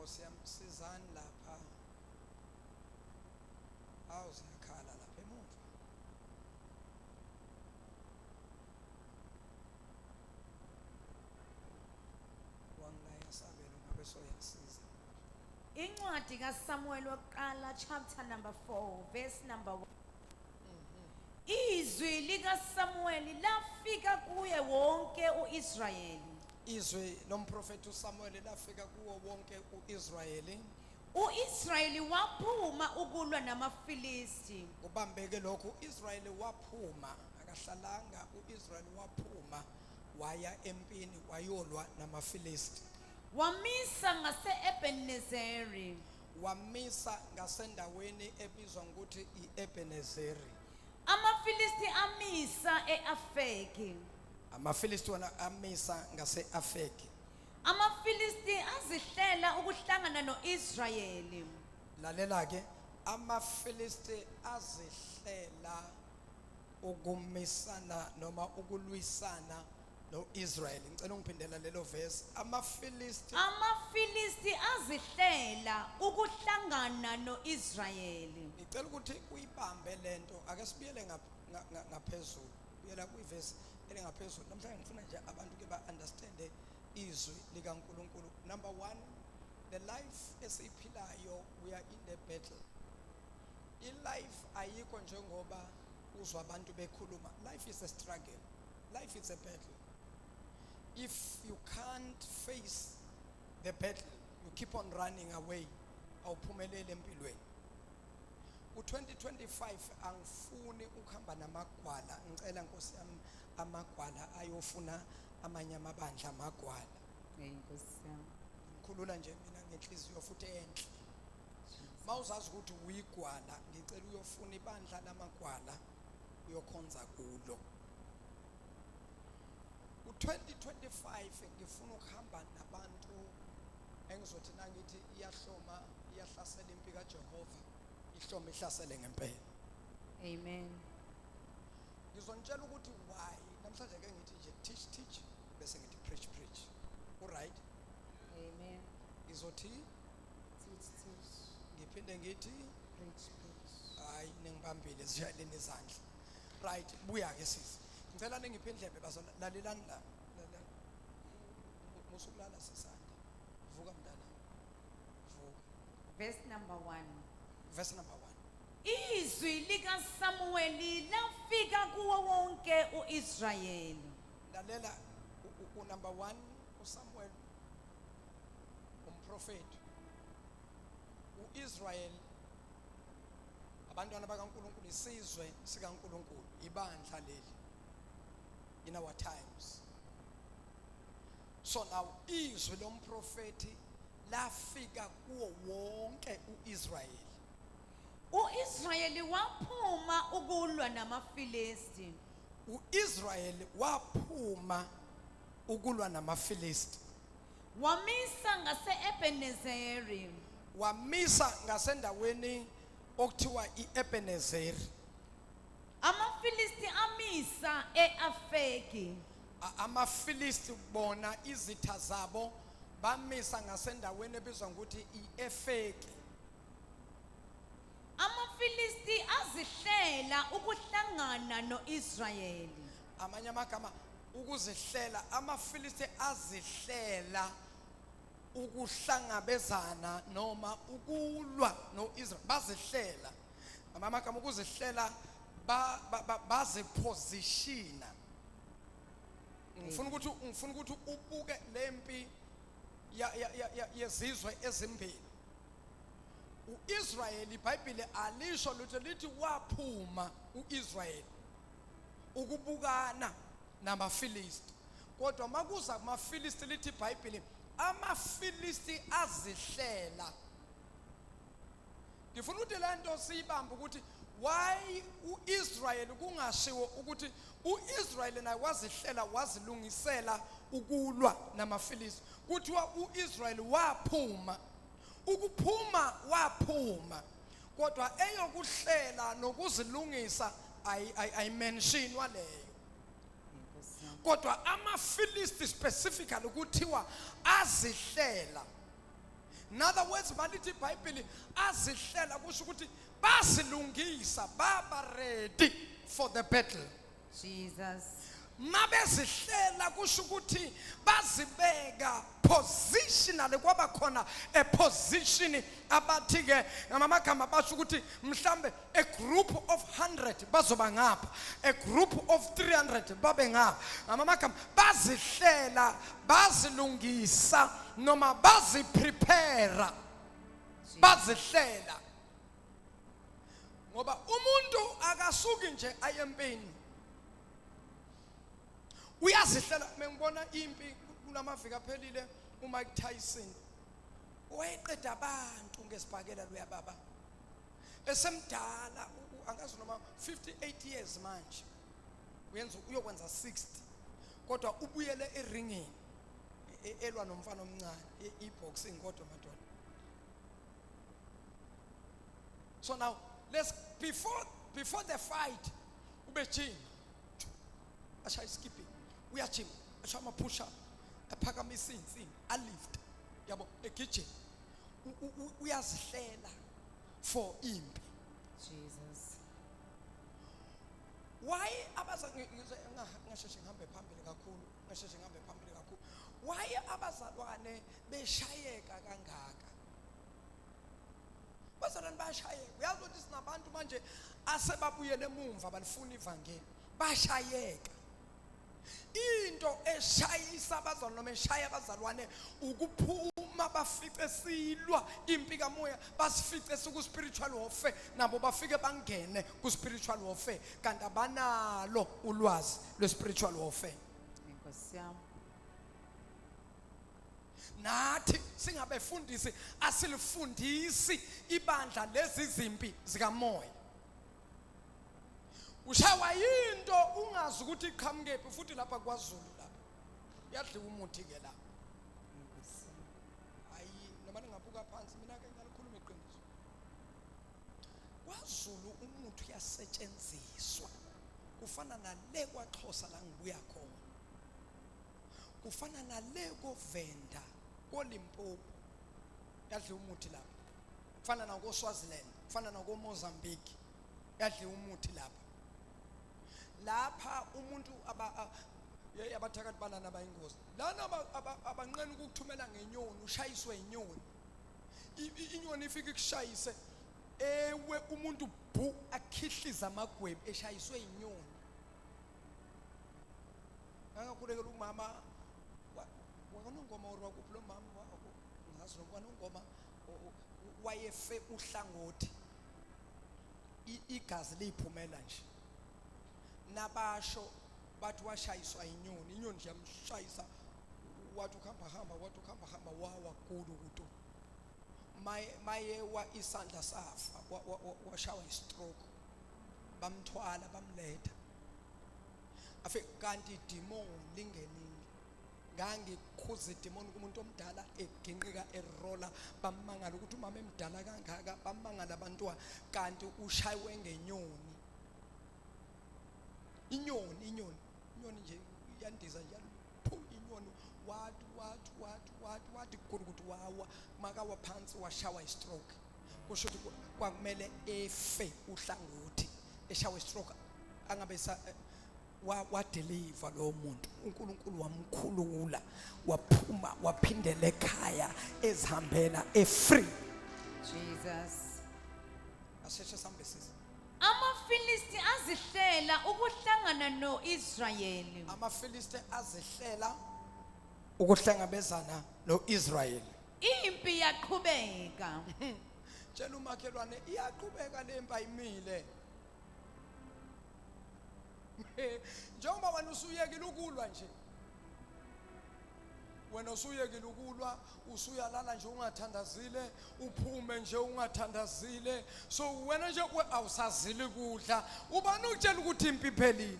Nkosi yami, sizani lapha. Awu, ziyakhala lapha emuva. Wangilaya, Sabelo, ngabe soyasiza. Incwadi kaSamuel wokuqala, chapter number 4, verse number 1. Izwi likaSamuel lafika kuye wonke uIsrayeli. Izwi lomprofeti uSamuel lafika kuwo wonke uIsrayeli. UIsrayeli waphuma ukulwa namaFilisti. Kubambeke lokhu, uIsrayeli waphuma, akahlalanga. UIsrayeli waphuma waya empini, wayolwa namaFilisti. Wamisa ngase-Ebenezeri. Wamisa ngasendaweni ebizwa ngokuthi iEbenezeri. AmaFilisti amisa eAfeki. AmaFilisti wona amisa ngaseAfeki. AmaFilisti azihlela ukuhlangana noIsrayeli. Lalela ke, amaFilisti azihlela ukumisana noma ukulwisana noIsrael. Ngicela ungiphindela lelo verse, amaFilisti. AmaFilisti azihlela ukuhlangana noIsrayeli. Ngicela ukuthi uyibambe lento. Ake sibuyele ngaphezulu, buyela kwivesi elingaphezulu. Namhlanje ngifuna nje abantu ke ba understand izwi likaNkuluNkulu. Number 1, the life esiyiphilayo, we are in the battle. I life ayikho njengoba uzwa abantu bekhuluma. Life is a struggle, life is a battle. If you can't face the battle, you keep on running away, awuphumeleli empilweni. U2025 angifuni ukuhamba namagwala. Ngicela, Nkosi yami, amagwala ayofuna amanye amabandla amagwala. Hey, Nkosi yami. Ngikhulula nje mina ngenhliziyo futhi enhle. Mawuzazi ukuthi uyigwala, ngicela uyofuna ibandla lamagwala, uyokhonza kulo. U2025 ngifuna ukuhamba nabantu engizothi nangithi iyahloma iyahlasela impi kaJehova, ihloma ihlasele ngempela. Amen. Ngizonitshela ukuthi why namhlanje ke ngithi nje teach, teach, bese ngithi preach, preach. Uright? Amen. Ngizothi Teach, teach. Ngiphinde ngithi Preach, preach. Hayi, ningibambile, zishayeleni izandla. Right, buya ke sisi. Ngicela ningiphe indlebe, bazolalelani la. Lalela. Musukulala, sisanda. Vuka mntana, vuka. Verse number 1. Verse number 1. Izwi likaSamueli lafika kuwo wonke uIsrayeli. Lalela, unumber 1, uSamuel umprofeti. UIsrael, abantwana bakaNkuluNkulu, isizwe sikaNkuluNkulu, ibandla leli in our times. So now izwi lomprofeti lafika kuwo wonke uIsrael. UIsrayeli waphuma ukulwa namaFilisti. UIsrael waphuma ukulwa namaFilisti. Wamisa ngase-Ebenezeri. Wamisa ngasendaweni okuthiwa iEbenezeri. AmaFilisti amisa eAfeki. AmaFilisti bona, izitha zabo, bamisa ngasendaweni ebizwa ngokuthi iEfeki. AmaFilisti azihlela ukuhlangana noIsrayeli. Amanye amagama, ukuzihlela, amaFilisti azihlela ukuhlangabezana noma ukulwa noIsrael. Bazihlela, amagama ukuzihlela, bazipositiona. Ngifuna ukuthi ubuke lempi yezizwe ezimbili. uIsrael, iBhayibheli alisho lutho, lithi waphuma uIsrael ukubukana namaFilisti, kodwa makuza kumaFilisti lithi iBhayibheli amaFilisti azihlela. Ngifuna ukuthi le nto siyibambe, ukuthi why uIsrael kungashiwo ukuthi uIsrael naye wazihlela, wazilungisela ukulwa namaFilisti. Kuthiwa uIsrael waphuma, ukuphuma waphuma, kodwa eyokuhlela nokuzilungisa ayimentionwa leyo. Kodwa amaFilisti specifically kuthiwa azihlela. In other words, malithi iBhayibheli azihlela, kusho ukuthi bazilungisa, baba ready for the battle. Jesus. Mabezihlela kusho ukuthi bazibeka positionally, kwaba khona a position abathi ke ngamagama basho ukuthi mhlambe a group of 100 bazoba ngapha, a group of 300 babe ngapha. Ngamagama bazihlela, bazilungisa noma baziprepare, bazihlela, ngoba umuntu akasuki nje aye empini, uyazihlela. Mengibona impi kulamaviki aphelile, uMike Tyson wayeqeda abantu ngesibhakela loya baba esemdala, angazi noma 58 years manje, uyenza uyokwenza 60, kodwa ubuyele eringini elwa nomfana omncane, i-boxing kodwa madoda. So now let's before the fight ubejima, ashaya skipping, uyajima, ashaya ama push up, aphakamisa insimbi, alift, yabo, egijima. Uyazihlela for impi. Jesus. Why abaza ngasheshe ngihambe phambili kakhulu, ngasheshe ngihambe phambili kakhulu. Why abazalwane beshayeka kangaka? Bazalwane bayashayeka. Uyazi ukuthi sinabantu manje asebabuyele emumva, balifuna ivangeli, bashayeka. Into eshayisa abazalwane noma eshaya abazalwane ukuphuma bafice silwa impi kamoya, basifice siku spiritual warfare, nabo bafike bangene ku spiritual warfare kanti abanalo ulwazi lwe spiritual warfare. Nkosi yami. Nathi singabefundisi asilifundisi ibandla lezi zimpi zikamoya. Ushawa yinto ungazi ukuthi iqhamukephi, futhi lapha kwaZulu lapha uyadliwa umuthi ke la. Nkosi yami. Hayi, noma ningabuka phansi, mina ke ngiyalikhuluma iqiniso. KwaZulu umuthi uyasetshenziswa, kufana nale kwaXhosa la ngibuya khona, kufana nale koVenda, koLimpopo, yadliwa umuthi lapha, kufana nako Swaziland, kufana nako Mozambique, yadliwa umuthi lapha. Lapha umuntu aba abathakathi balana bayingozi lana, abanqena ukukuthumela ngenyoni, ushayiswe inyoni. Inyoni ifike ikushayise, ewe umuntu bhu akhihliza amagwebu eshayiswe inyoni. Ngangakhulekela umama wakanongoma, or wakuphi lo mama, ngazi noma kwanongoma, wayefe uhlangothi, igazi liyiphumela nje. Nabasho bathi washayiswa inyoni, inyoni nje yamshayisa, wathi ukuhamba hamba, wathi ukuhamba hamba, wawa kudu kudu, maye wa isandla safa, washawa istroke, bamthwala bamletha afike, kanti idemon lingenile. Ngangikhuza idemon kumuntu omdala eginqika erola, bamangala ukuthi umama emdala kangaka, bamangala abantwana, kanti ushaywe ngenyoni. Inyoni, inyoni, inyoni nje iyandiza nje, phu inyoni, wathi wathi wathi wathi wathi ukuthi wawa, makawa phansi washawa istroke. Kusho ukuthi kwakumele efe uhlangothi, eshawe istroke, angabe sa wadeliver lo muntu. uNkulunkulu wamkhulula, waphuma, waphindela ekhaya ezihambela efree. Jesus. Asheshe sambe sisi. AmaFilisti azihlela ukuhlangana noIsrayeli. AmaFilisti azihlela ukuhlangabezana noIsrayeli. Impi yaqhubeka. Tshela umakhelwane, iyaqhubeka lempi, ayimile. Njengoba wena usuyekile ukulwa nje, wena usuyekile ukulwa, usuyalala nje ungathandazile, uphume nje ungathandazile, so wena nje awusazili kudla, ubani ukutshela ukuthi impi iphelile?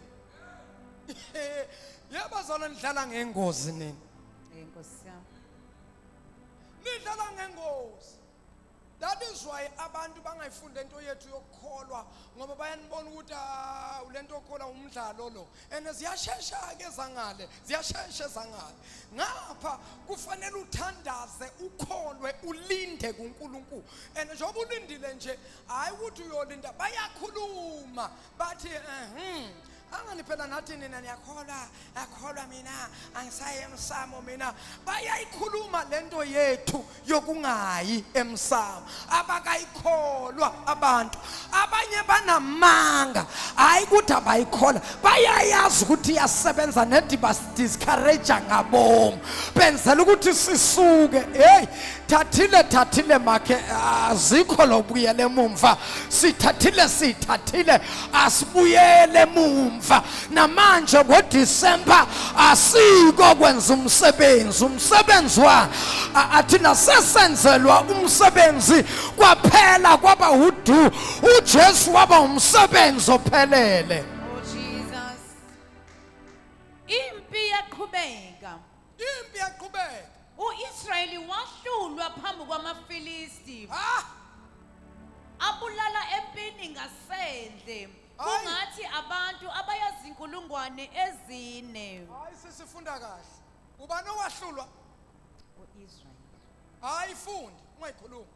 Yabazalwane, nidlala ngengozi nini. Nkosi yami. Nidlala ngengozi. That is why abantu bangayifundi into yethu yokukholwa, ngoba bayanibona ukuthi ah, lento yokukholwa umdlalo lo, and ziyashesha ke zangale, ziyashesha zangale. Ngapha kufanele uthandaze, ukholwe, ulinde kuNkulunkulu. And njengoba ulindile nje, hayi ukuthi uyolinda, bayakhuluma bathi angani phela nathi nina niyakholwa, akholwa mina angisayi emsamo mina. Bayayikhuluma lento yethu yokungayi emsamo, abakayikholwa abantu. Abanye banamanga, hayi ukuthi abayikholwa, bayayazi ukuthi iyasebenza, nedi basidiscourage ngabomu, benzela ukuthi sisuke. Hey, thathile, thathile makhe, azikho lobuyele emumva. Sithathile, sithathile, asibuyele emumva. Namanje ngoDecember asiko kwenza umsebenzi, umsebenzi wa athina sesenzelwa umsebenzi kwaphela, kwaba udu. uJesu waba umsebenzi ophelele. Oh Jesus. Impi yaqhubeka. Impi yaqhubeka. U-Israyeli wahlulwa phambi kwamaFilisti. Ah! Abulala empini ngasendle. Hayi. Kungathi abantu abayazinkulungwane 4. Hayi, sisifunda kahle. Ubani owahlulwa? U-Israyeli. Hayi, fundi, ungayikhulumi.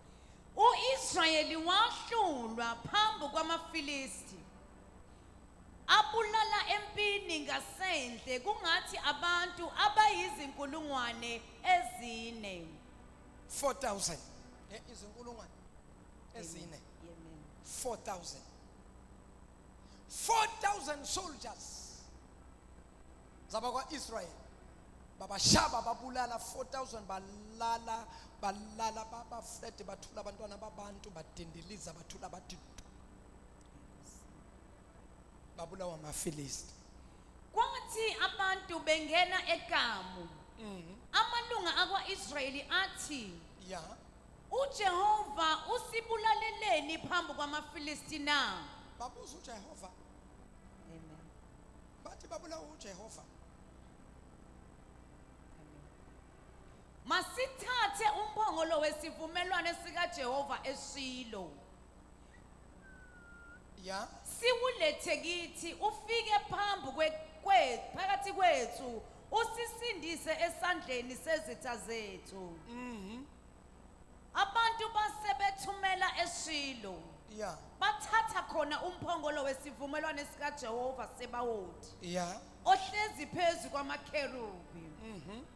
U-Israyeli wahlulwa phambi kwamaFilisti. Abulala empini ngasendle kungathi abantu abayizinkulungwane 4. 4000. Izinkulungwane 4. Amen. 4000. 4000 soldiers zabakwa-Israel babashaba, babulala 4000, balala, balala, baflede, bathula abantwana babantu, badindiliza, bathula, bathi babulawa amaFilisti. Kwathi abantu bengena ekamu, amalunga akwa-Israyeli athi, uJehova usibulaleleni phambi kwamaFilisti na? Babuza uJehova. Amen. Bathi babulawa uJehova. Masithathe umphongolo wesivumelwano sikaJehova eShilo. Siwulethe kithi, ufike phambi phakathi kwethu, usisindise esandleni sezitha zethu. Abantu basebethumela eShilo. Bathatha khona umphongolo wesivumelwano sikaJehova Sebawoti, ohlezi phezu kwamakherubi.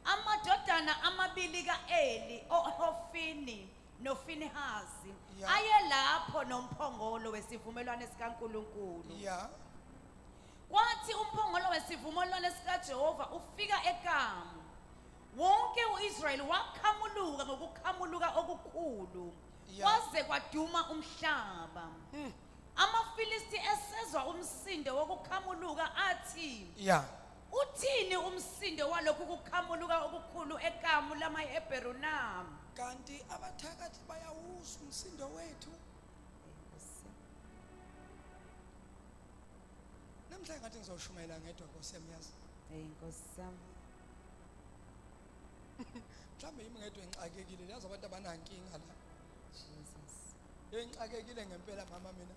Amadodana amabili kaEli, oHofini noFinehasi, ayelapho nomphongolo wesivumelwano sikaNkulunkulu. Kwathi umphongolo wesivumelwano sikaJehova ufika ekamu, wonke uIsrayeli wakhamuluka ngokukhamuluka okukhulu, kwaze kwaduma umhlaba. AmaFilisti esezwa umsindo wokukhamuluka athi, uthini umsindo walokhu kukhamuluka okukhulu ekamu lamaHebheru na? Kanti abathakathi bayawuzwa umsindo wethu. Namhlanje ngathi ngizoshumayela ngedwa, Nkosi yami, yazi. Hey Nkosi yami. Mhlawumbe yimi ngedwa engixakekile, yazi abantu abanankinga la. Jesus. Engixakekile ngempela mama mina.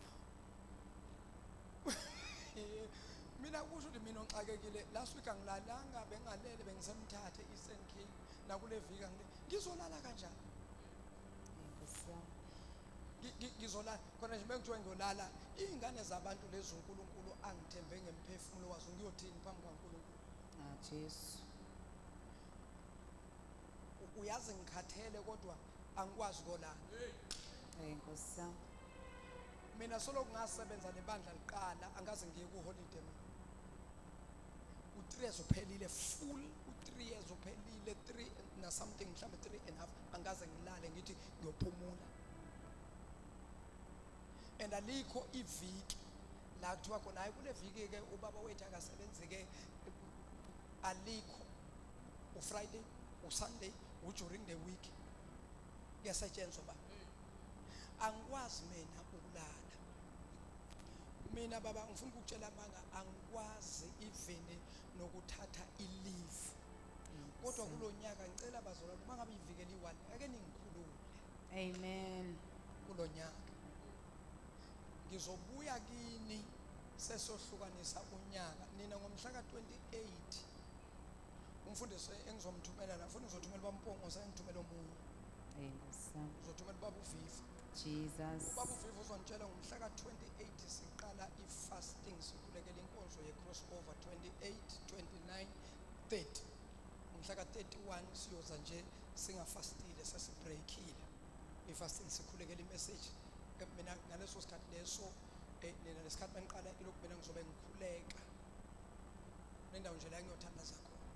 Mina kusho ukuthi mina ngixakekile, last week angilalanga, bengalele, bengisemthathe Eastern Cape, nakule viki angile. Ngizolala kanjani? Nkosi yami. Ngizolala khona nje bengithiwa ngiyolala izingane zabantu lezi uNkulunkulu angithembe ngemphefumulo wazo, ngiyothini phambi kwaNkulunkulu? Ah Jesu. Uyazi ngikhathele kodwa angikwazi ukolala. Hey Nkosi yami. Mina solo kungasebenza lebandla liqala angaze ngiye ku holiday mina. U3 years uphelile, full u3 years uphelile, 3 na something, mhlambe 3 and half, angaze ngilale ngithi ngiyophumula. And alikho iviki la kuthiwa khona hayi kule viki ke ubaba wethu akasebenzi ke, alikho. uFriday, uSunday, uduring the week kuyasetshenzwa baba. Angikwazi mina ukulala. Mina baba ngifuna ukukutshela amanga, angikwazi even nokuthatha i-leave. Kodwa kulonyaka ngicela bazalwane uma ngabe iviki eliyi-1 ake ningikhulule. Amen. Kulonyaka ngizobuya kini sesohlukanisa unyaka nina ngomhla ka-28. Umfundisi engizomthumela la, mfundisi, ngizothumela ubampongo, sengithumela omunye. Hey, Nkosi yami. Ngizothumela ubaba uViva. Jesus. Ubaba uViva uzongitshela ngomhla ka-28 siqala i-fasting, sikhulekela inkonzo ye-crossover 28, 29, 30. Ngomhla ka-31 siyoza nje singafastile, sesibreakile i-fasting, sikhulekela i-message. Mina ngaleso sikhathi leso, nina lesikhathi maniqala ilokhu, mina ngizobe ngikhuleka nendawo nje la ngiyothandaza khona,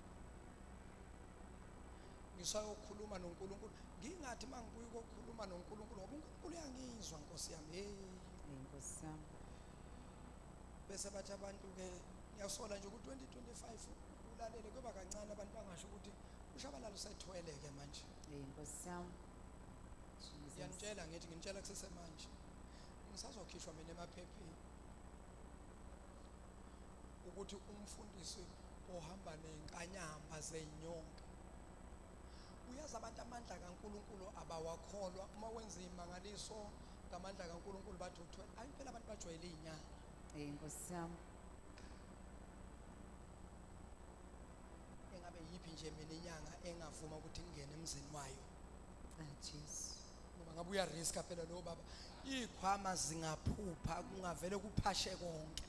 ngisayokhuluma noNkulunkulu. Ngingathi mangibuya ukukhuluma noNkulunkulu, ngoba uNkulunkulu uyangizwa, Nkosi yami, hey. Hey, Nkosi yami. Bese bathi abantu ke, ngiyasola nje ku-2025 ulalele kuba kancane, abantu bangasho ukuthi uShabalala usethwele ke manje. Hey, Nkosi yami. Jesus. Ngiyanitshela, ngithi nginitshela kusesemanje, ngisazokhishwa mina emaphepheni ukuthi umfundisi ohamba nenkanyamba zenyoka. Uyazi abantu amandla kaNkuluNkulu abawakholwa. Uma wenza imangaliso ngamandla kaNkuluNkulu bathi uthwele. Ayi, phela abantu bajwayele izinyanga. Hey, Nkosi yami. Engabe yiphi nje mina inyanga engavuma ukuthi ngingene emzini wayo? Ah, Jesu. Ngoba ngabe uyariska phela lo baba, izikhwama zingaphupha, kungavele kuphashe konke.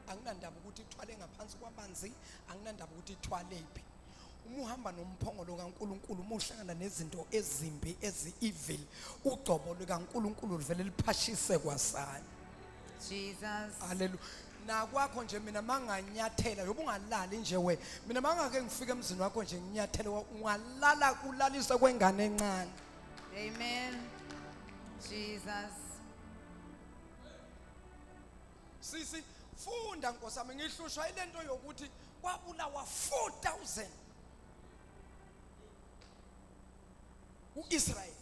Anginandaba ukuthi ithwale ngaphansi kwamanzi, anginandaba ukuthi ithwalephi. Uma uhamba nomphongolo kaNkuluNkulu, uma uhlangana nezinto ezimbi, ezi-evil, ugcobo lukaNkuluNkulu livele liphashise kwasani. Jesus. Haleluya. Nakwakho nje mina manganyathela, yoba ungalali nje we. Mina mangake ngifike emzini wakho nje nginyathele, ungalala ulalise kwengane encane. Amen. Jesus. Sisi funda, Nkosi yami, ngihlushwa ilento yokuthi kwabulawa 4000 uIsrael,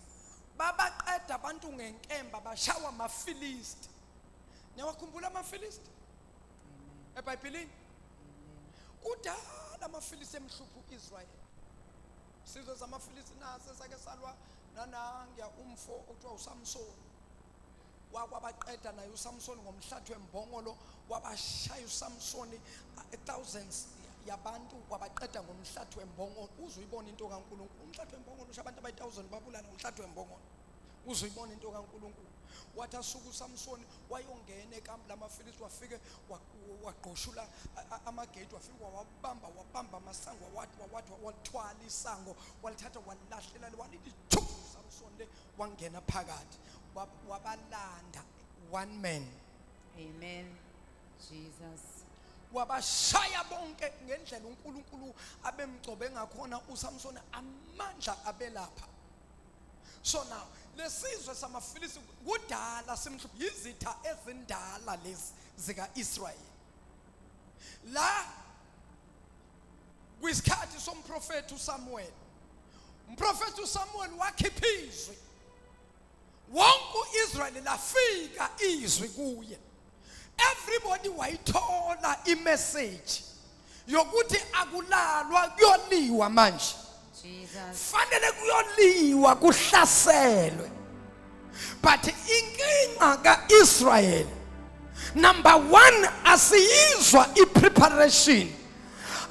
babaqeda abantu ngenkemba, bashawa amaFilisti. Niyawakhumbula amaFilisti eBhayibhelini? Kudala amaFilisti emhlupha uIsrael. Sizwe samaFilisti nase sake salwa nanangiya umfo okuthiwa uSamson, wakwabaqeda naye uSamson ngomhlathi wembongolo. Wabashaya uSamson thousands yabantu, wabaqeda ngomhlathi wembongolo. Uzuyibona into kaNkuluNkulu, umhlathi wembongolo usho abantu abayi-1000 babulala ngomhlathi wembongolo. Uzuyibona into kaNkuluNkulu. Wathi asuka uSamson wayongena ekampu lamaFilisti, wafike wagqoshula amagate, wafike wawabamba, wabamba amasango, wathi wawathi walithwala isango, walithatha, walahlela, walithi chu uSamson le, wangena phakathi, wabalanda, one man. Amen. Jesus. Wabashaya bonke ngendlela uNkulunkulu abemgcobe ngakhona uSamson, amandla abelapha. So now lesizwe samaFilisti kudala simhlupha, yizitha ezindala lezi zikaIsrael. La kwisikhathi somprofeti uSamuel, umprofeti uSamuel wakhipha izwi, wonke uIsrael lafika izwi kuye. Everybody wayithola imessage yokuthi akulalwa, kuyoliwa manje. Jesus. Fanele kuyoliwa, kuhlaselwe. But inkinga kaIsrael number 1, asiyizwa ipreparation,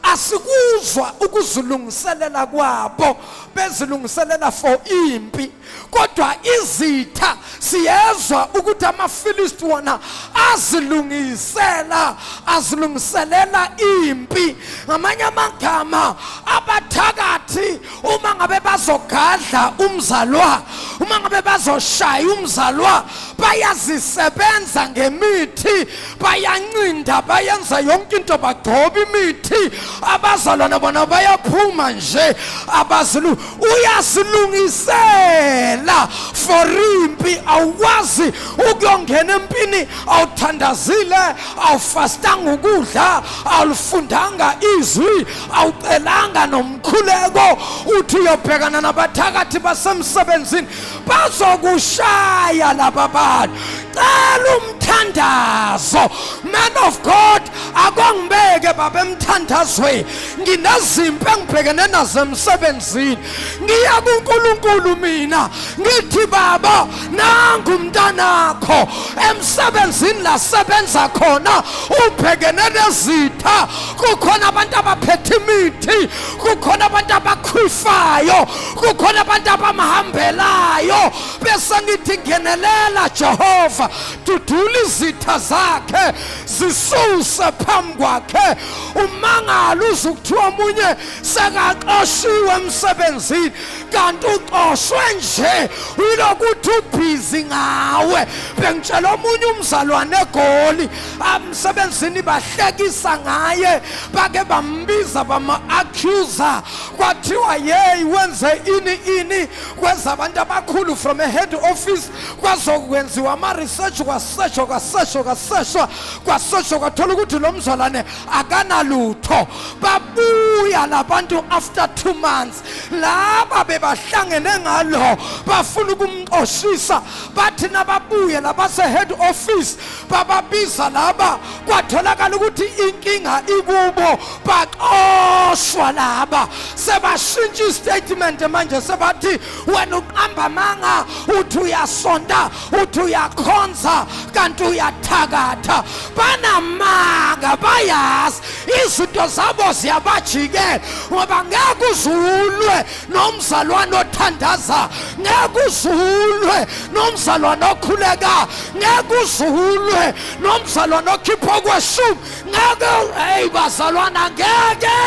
asikuzwa ukuzilungiselela kwabo bezilungiselela for impi. Kodwa izitha siyezwa ukuthi amaFilisti wona azilungisela, azilungiselela impi. Ngamanye amagama, abathakathi uma ngabe bazogadla umzalwa, uma ngabe bazoshaya umzalwa, bayazisebenza ngemithi, bayancinda, bayenza yonke into, bagcoba imithi. Abazalwana bona bayaphuma nje, abazilu uyazilungisela for impi. Awukwazi ukuyongena empini awuthandazile, awufastanga ukudla, awulifundanga izwi, awucelanga nomkhuleko, uthi uyobhekana nabathakathi basemsebenzini, bazokushaya laba bantu. Ngicela umthandazo, man of God, akongibeke baba emthandazweni. Nginezimpi engibhekene nazo emsebenzini. Ngiya kuNkulunkulu mina ngithi, baba, nangu umntanakho emsebenzini lasebenza khona ubhekene nezitha. Kukhona abantu abaphethe imithi, kukhona abantu abakhwifayo, kukhona abantu abamhambelayo. Bese ngithi, ngenelela Jehova, dudula izitha zakhe, zisuse phambi kwakhe. Umangalo uze kuthiwa omunye sekaxoshiwe emsebenzini, kanti uxoshwe nje yilokuthi ubhizi ngawe. Bengitshela omunye umzalwane eGoli, emsebenzini bahlekisa ngaye, bake bambiza, bama-accuser, kwathiwa yeyi, wenze ini ini, kwenza abantu abakhulu from a head office, kwazokwenziwa ama-research, kwaseshwa, kwaseshwa, kwaseshwa, kwaseshwa, kwathola ukuthi lo mzalwane akanalutho. Babuya labantu after 2 months, laba bebahlangene ngalo bafuna ukumxoshisa. Bathi nababuye labase-head office, bababiza laba, kwatholakala ukuthi inkinga ikubo. Baxoshwa laba, sebashintsha istatement manje, sebathi wena uqamba amanga, uthi uyasonta, uthi uyakhonza, kanti uyathakatha. Banamanga, bayazi izinto zabo ziyabajikela, ngoba ngeke uzulwe nomzalwane othandaza, ngeke uzulwe nomzalwane okhuleka, ngeke uzulwe nomzalwane okhipha okweshumi, ngeke. Hey bazalwana, ngeke.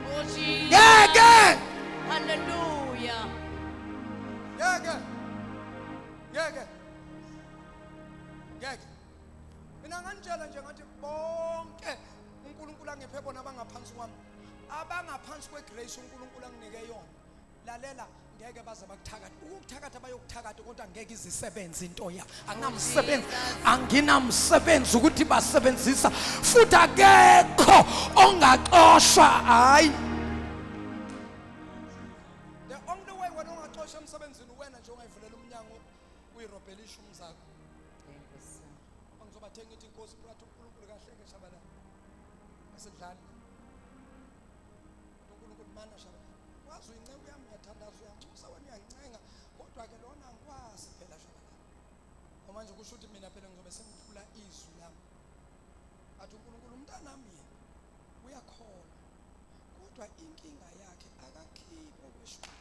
Oh, Jesus. Ngeke. Hallelujah. Ngeke, ngeke, ngeke. Mina nganitshela nje ngathi bonke uNkulunkulu angiphe bona abangaphansi kwami, abangaphansi kwegrace uNkulunkulu anginike yona, lalela, ngeke baze bakuthakathe. Ukukuthakatha bayokuthakatha, kodwa ngeke izisebenze into ya anginamsebenzi, anginamsebenzi ukuthi basebenzisa, futhi akekho ongaxoshwa. Hayi, the only way wena ungaxoshwa emsebenzini, wena nje ungayivulela umnyango, uyirobhele ishumi zakho. Nkosi. Ngizobathenga ngithi inkosi brathi, uNkulunkulu kahleke shabalala, asidlali. UNkulunkulu mana shabalala, wazi uyinceku yami, uyathandaza, uyanxusa wena, uyancenga, kodwa-ke lona angikwazi phela shabalala. Manje kusho ukuthi mina phela ngizobe sengiphula izwi lami. Athi uNkulunkulu, umntanami yena uyakholwa, kodwa inkinga yakhe akakhiphi okweshumi.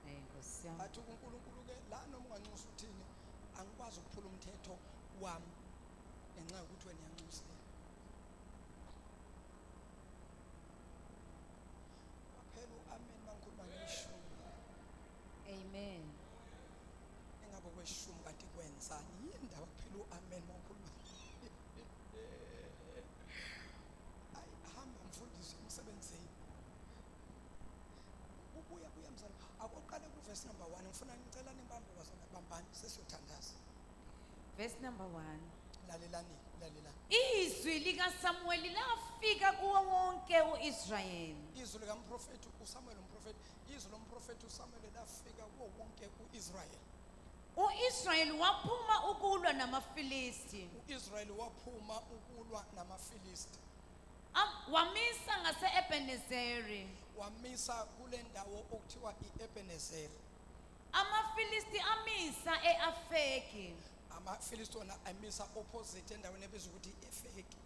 Hey Nkosi yami. Athi uNkulunkulu-ke la, noma unganxusa uthini, angikwazi ukuphula umthetho wami ngenxa yokuthi wena uyanxusela. Kwaphela u-amen mangikhuluma ngeshumi. Amen. Engabe kweshumi kanti kwenzani? Yini ndaba kuphela u-amen mawukhuluma? Ayi, hamba mfundisi emsebenzini, ubuya buya mzala. Akoqale kuvesi number 1. Ngifuna, ngicela nibambe bazalwane, bambani, sesiyothandaza. Verse number 1. Lalelani, lalelani. Izwi likaSamuweli lafika kuwo wonke uIsrayeli. Izwi likamprofethi uSamuel, umprofethi, izwi lomprofethi uSamuel lafika kuwo wonke uIsrayeli. UIsrayeli waphuma ukulwa namaFilisti. UIsrayeli waphuma ukulwa namaFilisti. Wamisa ngase-Ebenezeri. Wamisa kule ndawo okuthiwa iEbenezeri. AmaFilisti amisa eAfeki. AmaFilisti wona amisa opposite endaweni ebizwa ukuthi iEfeki.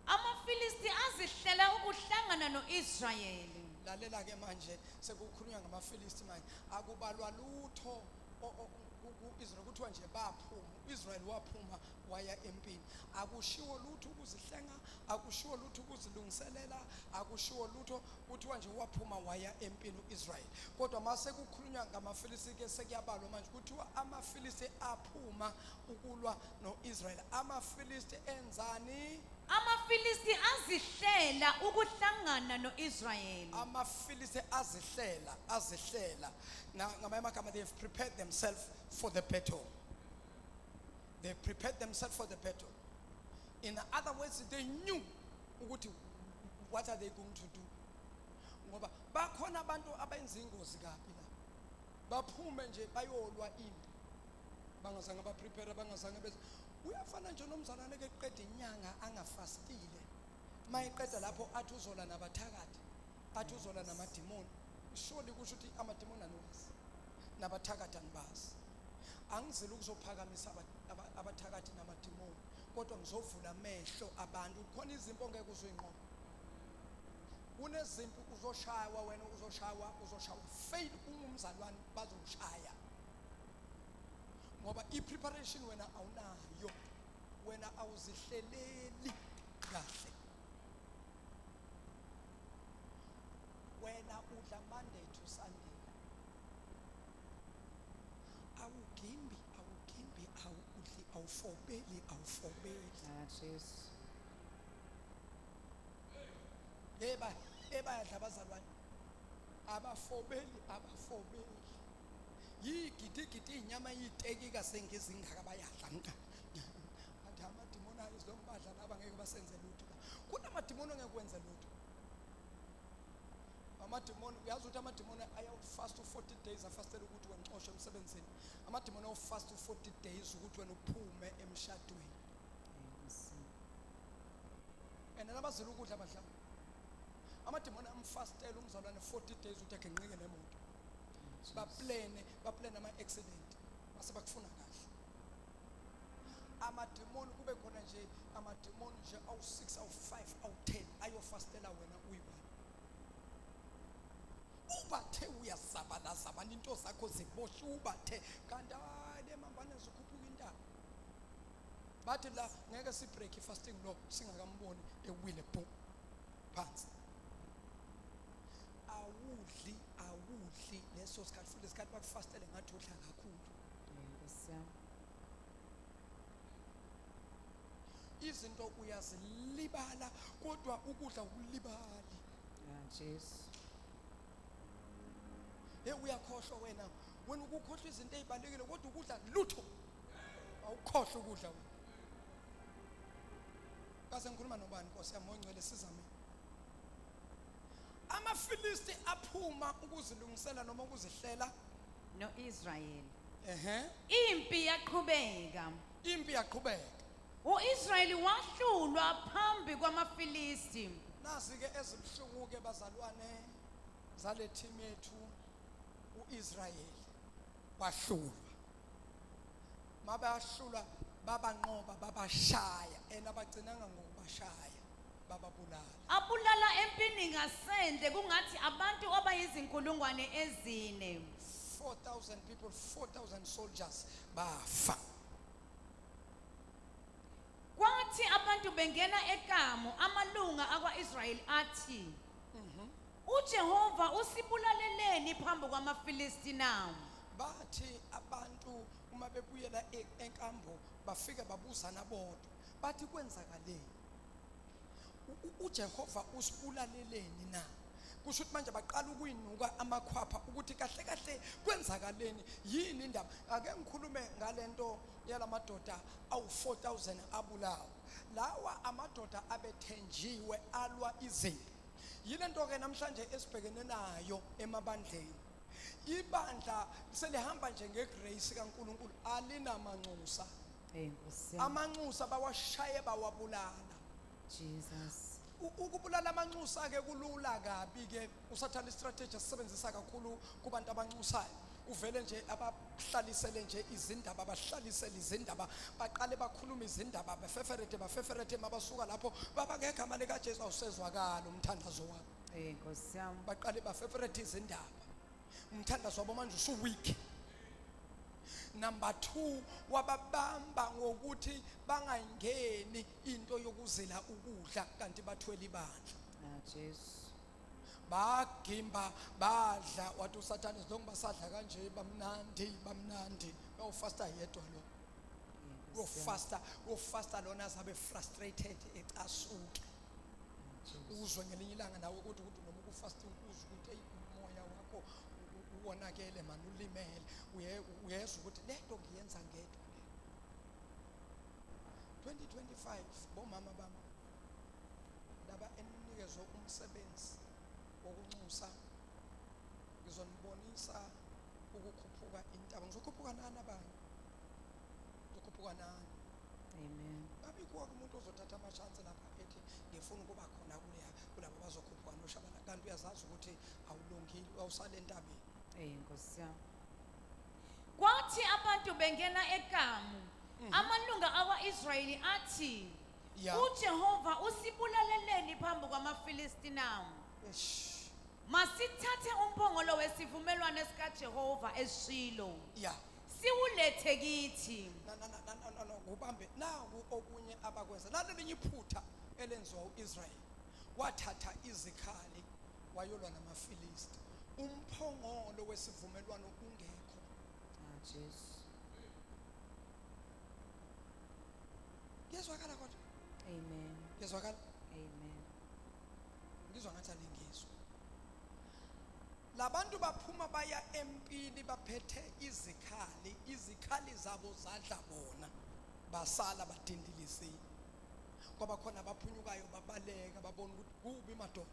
AmaFilisti azihlela ukuhlangana noIsrayeli. Lalela ke manje, sekukhulunywa ngamaFilisti manje, akubalwa lutho ku-Israel, kuthiwa nje baphuma, uIsrael waphuma waya empini. Akushiwo lutho ukuzihlenga, akushiwo lutho ukuzilungiselela, akushiwo lutho, kuthiwa nje waphuma waya empini uIsrael. Kodwa mase kukhulunywa ngamaFilisti ke, sekuyabalwa manje, kuthiwa amaFilisti aphuma ukulwa noIsrael. AmaFilisti enzani? AmaFilisti azihlela ukuhlangana noIsrayeli. AmaFilisti azihlela, azihlela. Na ngamanye amagama, they have prepared themselves for the battle. They prepared themselves for the battle. In other words, they knew ukuthi what are they going to do, ngoba bakhona abantu abenza ingozi kabi la, baphume nje bayolwa impi. Bangazange baprepare, bangazange beze. Uyafana nje nomzalwane ke qeda inyanga angafastile. Mayiqeda lapho athi uzola nabathakathi, athi uzola namadimoni. Surely kusho ukuthi amadimoni aniwazi, nabathakathi anibazi. Angizile ukuzophakamisa abathakathi namadimoni, kodwa ngizovula amehlo abantu. Khona izimpi ongeke uzuyinqoba. Kunezimpi uzoshaywa wena, uzoshaywa, uzoshaywa. Fail ungumzalwane, bazokushaya. Ngoba i-preparation wena awunayo, wena awuzihleleli kahle. Wena udla Monday to Sunday. Awugimbi, awugimbi, awudli, awufobeli, awufobeli. Ah, Jesu. Eba, ebayadla abazalwane. Abafobeli, abafobeli. Yigidigidi inyama yitekika sengizingaka bayadla nka. Athi amadimoni ayizombadla laba ngeke basenze lutho. Kunamadimoni ongeke kwenze lutho. Amadimoni, uyazi ukuthi amadimoni ayawufast u40 days afastela ukuthi wena uxoshwe emsebenzini. Amadimoni ayawufast u40 days ukuthi wena uphume emshadweni. Nkosi. And nabazila ukudla abadlala. Amadimoni amfastela umzalwane 40 days ukuthi agenqike nemoto. Baplane, baplane ama accident. Mase bakufuna kahle. Amadimoni kube khona nje amadimoni nje awu6 awu5 awu10 ayofastela wena uyi-1. Ubathe uyazabalaza abantu into zakho ziboshwe ubathe kanti hayi le mambane zikhuphuka intaba. Bathi la ngeke si break fasting lo singakamboni ewile bo phansi. Awudli, awudli leso sikhathi futhi lesikhathi bakufastele ngathi udla kakhulu. Nkosi yami. Izinto uyazilibala kodwa ukudla ukulibali. Ah, Jesu. Hey uyakhohlwa wena. Wena ukukhohlwa izinto ezibalekile kodwa ukudla lutho. Awukhohlwa ukudla wena. Kaze ngikhuluma nobani Nkosi yami ongcwele sizame. AmaFilisti aphuma ukuzilungisela noma ukuzihlela noIsrael. Ehhe. Impi yaqhubeka. Impi yaqhubeka. uIsrayeli wahlulwa phambi kwamaFilisti. Nazi ke ezibhlungu ke bazalwane zale team yethu uIsrayeli wahlulwa. Mabahlulwa babanqoba babashaya ena bagcinanga ngokubashaya bababulala. Abulala empini ngasendle kungathi abantu abayizinkulungwane ezine. 4000 people, 4000 soldiers bafa. Kwathi abantu bengena ekamu amalunga akwaIsrayeli athi uJehova usibulaleleni phambi kwamaFilisti na? Bathi abantu uma bebuyela enkambo bafike babuzana bodwa bathi kwenzakaleni, uJehova usibulaleleni na? Kusho ukuthi manje baqala ukuyinuka amakhwapha ukuthi kahle kahle kwenzakaleni, yini indaba. Ake ngikhulume ngalento yalamadoda awu 4000 abulawa. Lawa amadoda abethenjiwe alwa izimpi. Yilento ke namhlanje esibhekene nayo emabandleni. Ibandla selihamba nje ngegrace kaNkuluNkulu, alinamanxusa. Hey Nkosi yami. Amanxusa bawashaye bawabulala. Jesus. Ukubulala amanxusa ke kulula kabi ke. Usathana istrategy asebenzisa kakhulu kubantu abanxusayo. Uvele nje abahlalisele nje izindaba, abahlalisele izindaba, baqale bakhuluma izindaba, befeferete, bafeferete, mabasuka lapho baba ngegama lika Jesu awusezwakala umthandazo wabo. Hey Nkosi yami. Baqale bafeferete izindaba. Umthandazo wabo manje usu weak. Number 2 wababamba ngokuthi bangayingeni into yokuzila ukudla kanti bathwele ibandla. Ah Jesu. Bagimba badla wathi uSathane zonke basadla kanje bamnandi bamnandi. Uyofasta yedwa lo. Uyofasta, uyofasta lona azabe frustrated ecasuke. Uzwe ngelinye ilanga nawe ukuthi noma ukufasting uzwe ukuthi hey umoya wakho uwonakele man, ulimele. Uyezwa ukuthi lento ngiyenza ngedwa le. 2025 bomama bami laba eninikezwe umsebenzi wokunxusa, ngizonibonisa ukukhuphuka intaba. Ngizokhuphuka nani abanye? Ngizokhuphuka nani. Amen. Ngabe kuwa umuntu ozothatha amashansi lapha ethi ngifuna ukuba khona kuleya kulabo bazokhuphuka noShabalala, kanti uyazazi ukuthi awulungile, awusale entabeni. Hey Nkosi yami. Kwathi abantu bengena ekamu, amalunga akwa-Israyeli athi, uJehova usibulaleleni phambi kwamaFilisti na? Eish. Masithathe umphongolo wesivumelwano sikaJehova eShilo. Siwulethe kithi. Na na na na na na, kubambe naku okunye abakwenza. Nalelinye iphutha elenziwa uIsrael. Wathatha izikhali wayolwa namaFilisti. Umphongolo wesivumelwano ungekho. Ah Jesu. Kuyezwakala kodwa? Amen. Kuyezwakala? Amen. Ngizwa ngathi alingizwa. Labantu baphuma baya empini baphethe izikhali, izikhali zabo zadla bona. Basala badindilisile. Kwaba khona abaphunyukayo babaleka, babona ukuthi kubi madoda.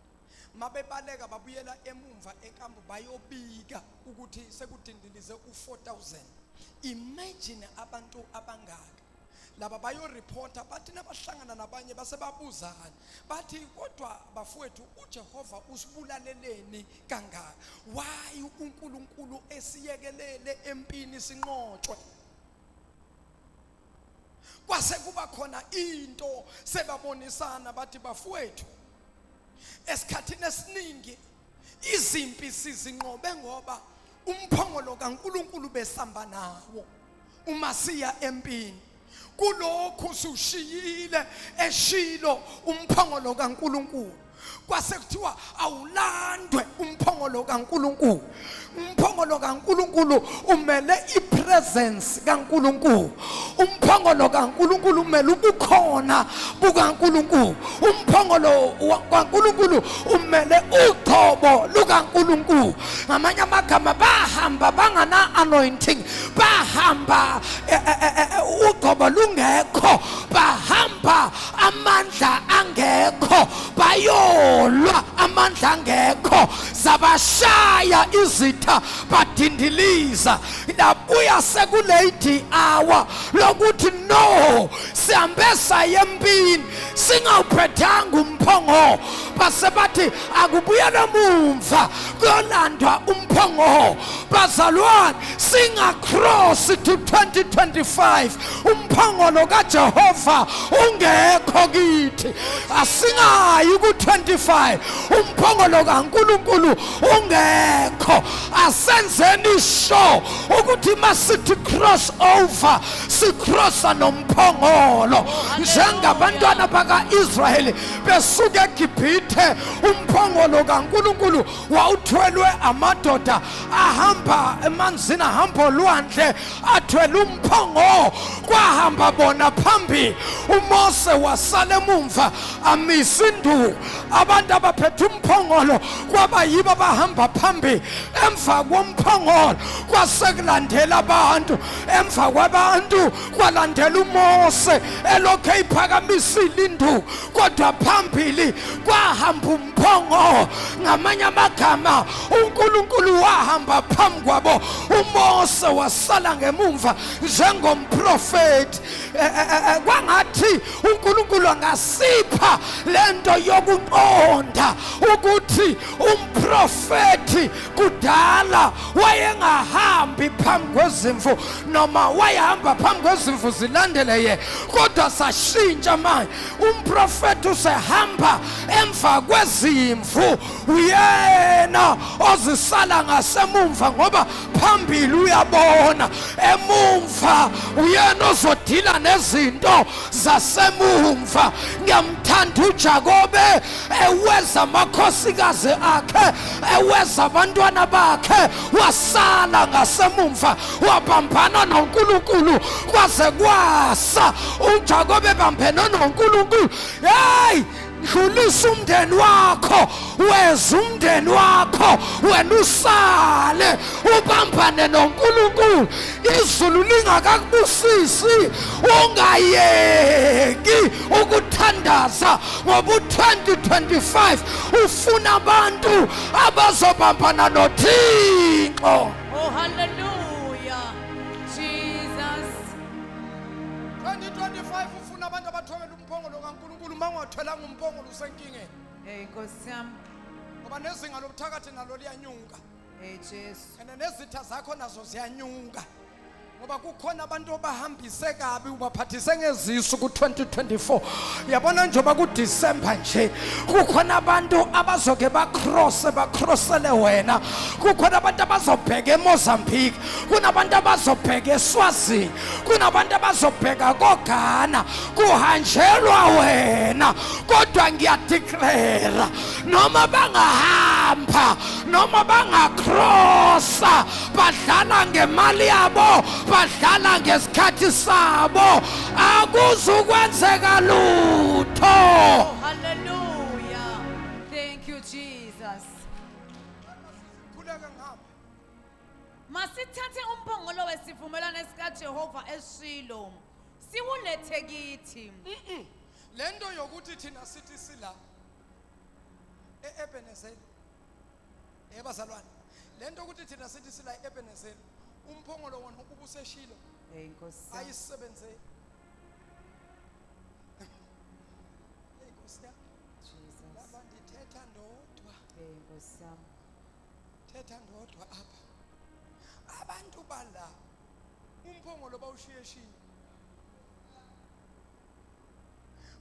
Mabebaleka babuyela emumva enkambu bayobika ukuthi sekudindilize u4000. Imagine abantu abangaka. Laba bayoreporta bathi nabahlangana nabanye basebabuzana bathi kodwa bafowethu uJehova usibulaleleni kangaka? Why uNkulunkulu esiyekelele empini sinqotshwe? Kwase kuba khona into sebabonisana bathi bafowethu esikhathini esiningi izimpi sizinqobe ngoba umphongolo kaNkulunkulu besamba nawo uma siya empini. Kulokhu sushiyile eshilo umphongolo kaNkulunkulu. Kwase kuthiwa awulandwe umphongolo kaNkulunkulu. Umphongolo kaNkulunkulu umele ipresence kaNkulunkulu. Umphongolo kaNkulunkulu umele ubukhona bukaNkulunkulu. Umphongolo kaNkulunkulu umele ugcobo lukaNkulunkulu. Ngamanye amagama bahamba bangana anointing, bahamba ugcobo lungekho, bahamba amandla angekho, bayolwa amandla angekho, zabashaya izitha badindiliza. Labuya sekulate hour lokuthi no, sihambe saye empini singawuphethanga umphongo. Base bathi akubuyele emumva kuyolandwa umphongo. Bazalwane, singacross to 2025 umphongolo kaJehova ungekho kithi. Asingayi ku-25 umphongolo kaNkulunkulu ungekho. Asenzeni sure ukuthi masithi cross over sicrossa nomphongolo njengabantwana baka-Israyeli besuka eGibhithe. Umphongolo kaNkulunkulu wawuthwelwe amadoda ahamba emanzini, ahamba olwandle, athwele umphongo. Kwahamba bona phambili, uMose wasala emumva amisa induku. Abantu abaphethe umphongolo kwaba yibo abahamba phambili. Emva komphongolo kwasekulandela abantu, emva kwabantu kwalandela uMose elokhu eyiphakamisile induku, kodwa phambili kwahamba umphongo. Ngamanye amagama uNkulunkulu wahamba phambi kwabo, uMose wasala ngemumva njengomprofeti. Kwangathi uNkulunkulu angasipha lento yokuqonda ukuthi umprofeti kudala wayengahambi phambi kwezimvu, noma wayehamba phambi kwezimvu zilandele ye, kodwa sashintsha manje. Umprofeti usehamba emva kwezimvu, uyena ozisala ngasemumva ngoba phambili uyabona, emumva uyena ozodila nezinto zasemumva. Ngiyamthanda uJakobe eweza amakhosikazi akhe, eweza abantwana bakhe, wasala ngasemumva wabambana noNkulunkulu kwaze kwasa. uJakobe bambene noNkulunkulu. Hey, dlulisa umndeni wakho, weza umndeni wakho, wena usale ubambane noNkulunkulu. Izulu lingakakubusisi ungayeki ukuthandaza, ngoba u-2025 ufuna abantu abazobambana noThixo. Oh, hallelujah. Jesus. Uma ungathwelanga umphongolo usenkingeni. Hey Nkosi yami. Ngoba nezinga lobuthakathi nalo liyanyuka. Hey Jesu. And nezitha zakho nazo ziyanyuka. Ngoba kukhona abantu obahambise kabi ubaphathise ngezisu ku-2024. Yabona njengoba kuDecember nje kukhona abantu abazoke bacrosse bacrossele wena. Kukhona abantu abazobheka eMozambique, kunabantu abazobheka eSwazini, kunabantu abazobheka koGhana, kuhanjelwa wena. Kodwa ngiyadeclare noma bangahamba noma bangacrossa badlala ngemali yabo, badlala ngesikhathi sabo, akuzukwenzeka lutho. Oh, hallelujah. Thank you Jesus. Khuleka ngihambe. Masithathe umphongolo wesivumelwano sikaJehova eShilo. Siwulethe kithi. Lento yokuthi thina sithi sila e-Ebenezer, ebazalwane, lento ukuthi thina sithi sila e-Ebenezer, umphongolo wona ubuseshilo. Hey Nkosi yami. Ayisebenzeli. Hey Nkosi yami. Jesus. Laba ndithetha ndodwa. Hey Nkosi yami. Thetha ndodwa apha. Abantu bala umphongolo bawushiye eshilo.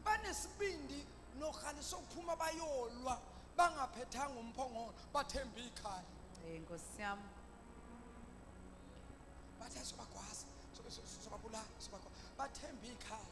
Banesibindi nohali sokuphuma bayolwa bangaphethanga umphongolo, bathemba ikhaya. Hey Nkosi yami. Bathe sobagwaza, sobabulala, sobagwaza. Bathemba ikhaya.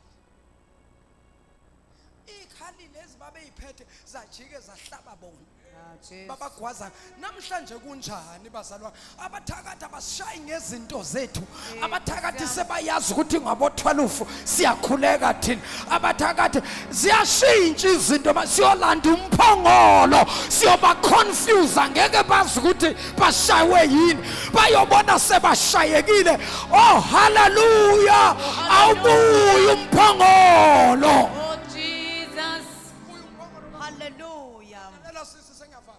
Ikhali lezi babeyiphethe zajike zahlaba bona. Ah Jesu. Babagwaza namhlanje kunjani bazalwane? Abathakathi abashayi ngezinto zethu. Abathakathi sebayazi ukuthi ngabo 12 siyakhuleka thina. Abathakathi ziyashintsha izinto, siyolanda umphongolo, siyoba confuse, angeke bazi ukuthi bashaywe yini, bayobona sebashayekile. Oh hallelujah, awubuyi umphongolo. Oh Jesus. Hallelujah. Lalela sisi, sengiyafana.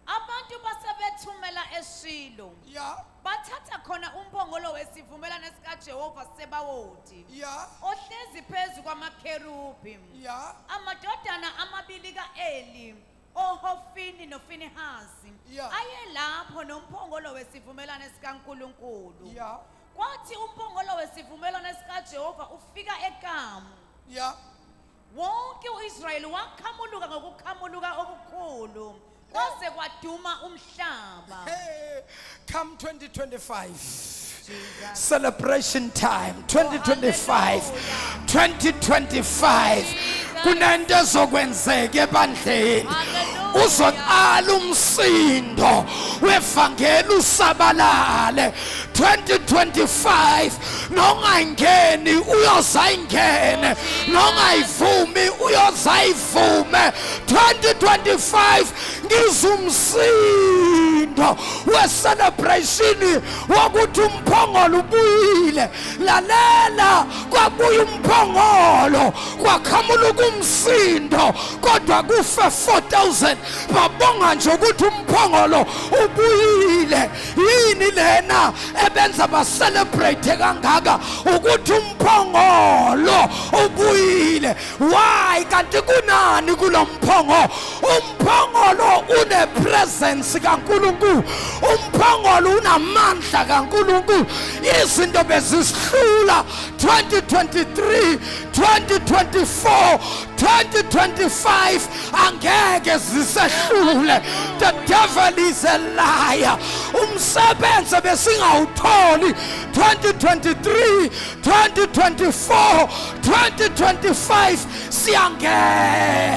Abantu basebethumela eShilo. Ya. Bathatha khona umphongolo wesivumelwano sikaJehova Sebawoti. Ya. Ohlezi phezu kwamakherubi. Ya. Amadodana amabili kaEli, oHofini noFinehasi, Ya. ayelapho nomphongolo wesivumelwano sikaNkuluNkulu. Ya. Kwathi umphongolo wesivumelwano sikaJehova ufika ekamu, Ya. wonke uIsrayeli wakhamuluka ngokukhamuluka okukhulu, kwaze kwaduma umhlaba. Hey, come 2025. Celebration time 2025, 2025 kunento ezokwenzeka ebandleni. Uzoqala umsindo wevangeli usabalale 2025. Nongayingeni uyozayingene, nongayivumi uyozayivume. 2025 ngizumsindo we-celebration wokuthi umphongolo ubuyile. Lalela, kwabuya umphongolo, kwakhamuluka umsindo, kodwa kufe 4000. Babonga nje ukuthi umphongolo ubuyile. Yini lena ebenza ba-celebrate kangaka ukuthi umphongolo ubuyile? Why? Kanti kunani kulo mphongo? Umphongolo une presence kaNkuluNkulu, umphongolo unamandla kaNkuluNkulu. Izinto bezisihlula 2023, 2024, 2025 angeke zisehlule. The devil is a liar. Umsebenzi besingawutholi 2023, 2024, 2025 siyangena.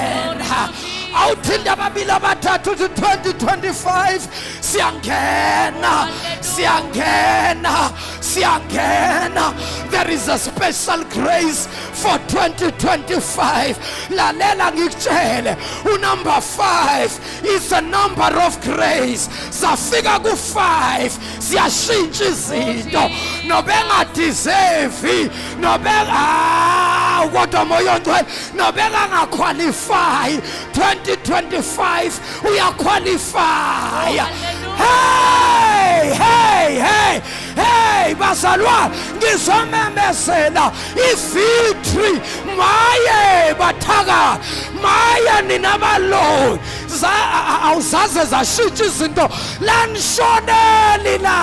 Awuthinta ababili abathathu uthi 2025 siyangena, siyangena, siyangena. There is a special grace for 2025. Lalela ngikutshele, unumber 5 is a number of grace. Safika ku-5 siyashintsha izinto, nobengadeserve, nobenga, kodwa moya ongcwele, nobengangaqualify, 2025 uyaqualify. Hey, hey, hey, hey. Hey bazalwane, ngizomemezela i-victory. Maye bathaka, maye nina baloyi, awuzaze zashintsha izinto, lanishoneli la,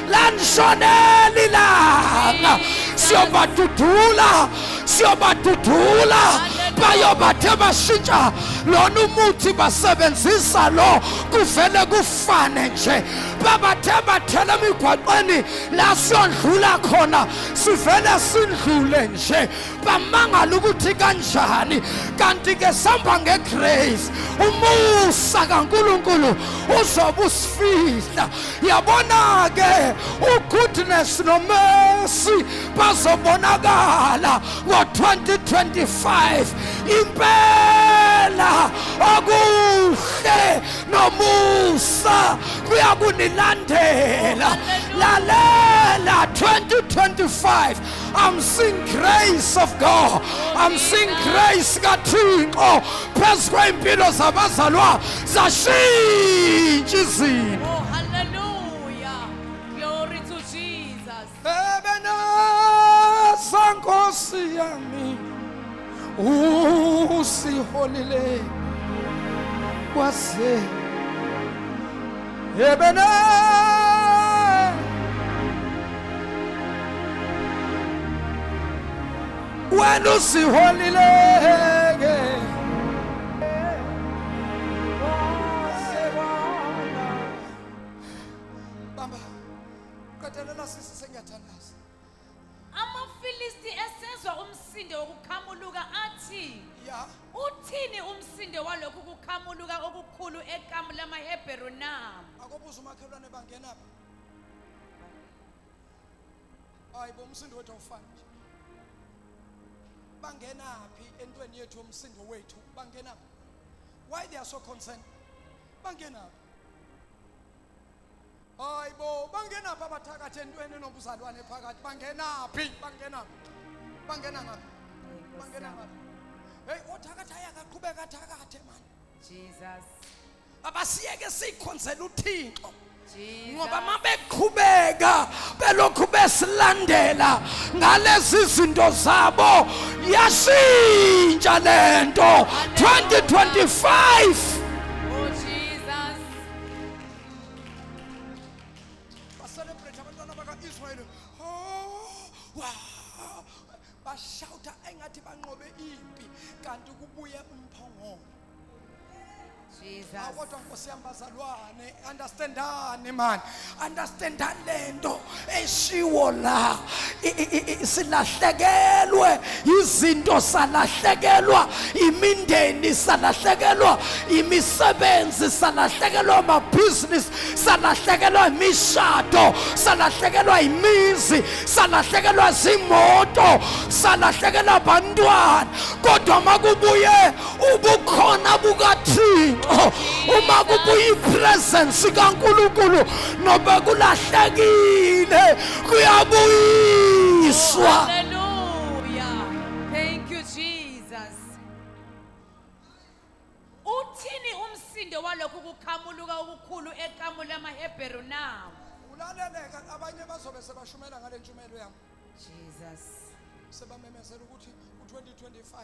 lanishoneli langa. Siyobadudula, siyobadudula, bayobathe bashintsha lona umuthi basebenzisa lo, kuvele kufane nje. Babathe bathela emigwaqweni la siyondlula khona, sivele sindlule nje. Bamangala ukuthi kanjani, kanti ke sihamba ngegrace. Umusa kaNkulunkulu uzobe usifihla. Yabona ke, ugoodness nomercy bazobonakala ngo-2025 impela. Okuhle nomusa kuyakunilandela. Lalela, 2025, I'm seeing grace of God, I'm seeing grace kaThixo phezu kwey'mpilo zabazalwa, zashintsha izinto. Oh, hallelujah. Glory to Jesus. Ebeneza Nkosi yami, usiholile kwase ebene. Wena usiholile ke. Bamba, qedelela sisi, sengiyathandaza. AmaFilisti esezwa umsindo wokukhamuluka athi, ya "Uthini umsindo walokhu kukhamuluka okukhulu ekamu lamaHebheru na?" Akobuza umakhelwane, bangenaphi? Hayi bo, umsindo wethu awufani nje. Bangenaphi entweni yethu, yomsindo wethu? Bangenaphi? Why they are so concerned? Bangenaphi? Hayi bo, bangenaphi abathakathi entweni enobuzalwane phakathi? Bangenaphi? Bangenaphi? Bangena ngaphi? Bangena ngaphi? Hey, othakatha ayakaqhubeka athakathe man. Jesus. Abasiyeke siyikhonzela uThixo. Jesus. Ngoba mabeqhubeka belokhu besilandela ngalezi zinto zabo, yashintsha lento 2025. Oh Jesus. Bacelebrate abantwana baka-Israyeli. Oh, wow, bashouta engathi banqobe impi, kanti kubuye umphongolo. Jesus. Awu, kodwa Nkosi yami, bazalwane, understandani man, understandani lento eshiwo la. Silahlekelwe izinto, salahlekelwa imindeni, salahlekelwa imisebenzi, salahlekelwa amabhizinisi, salahlekelwa imishado, salahlekelwa imizi, salahlekelwa zimoto, salahlekelwa abantwana, kodwa makubuye ubukhona bukaThixo, uma kubuye ipresence kaNkulunkulu, nobe kulahlekile kuyabuyiswa. Hallelujah. Thank you, Jesus. Uthini umsindo walokhu kukhamuluka okukhulu ekamu lamaHebheru na? Ulaleleka, abanye bazobe sebashumela ngale ntshumelo yami. Jesus. Sebamemezela ukuthi u-2025,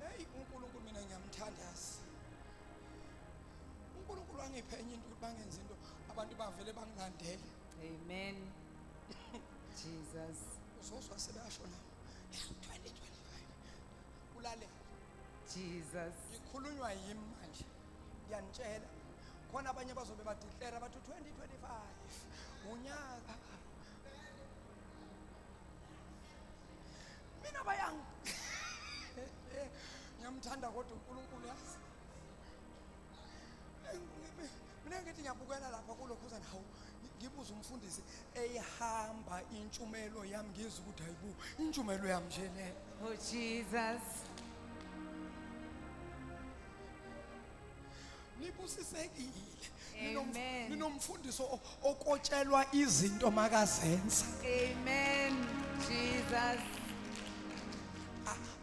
hey, uNkulunkulu mina ngiyamthandaza, uNkulunkulu angiphe enye into ukuthi bangenza into abantu bavele bangilandele. Amen. Jesus. Uzozwa sebeyasho nami 2025, ulalele. Jesus. Ngikhulunywa yimi manje, ngiyanitshela, khona abanye bazobe badeclare bathi 2025 unyaka. Mina bayang ngiyamthanda kodwa uNkulunkulu, yazi mina ngithi ngiyabukela lapha kulokhuzana, hawu, ngibuza umfundisi eyihamba intshumelo yami, ngizwe ukuthi hayibo, intshumelo yami nje le. Oh Jesus. Nibusisekile. Amen. Ninomfundiso okotshelwa izinto makazenza. Amen. Jesus.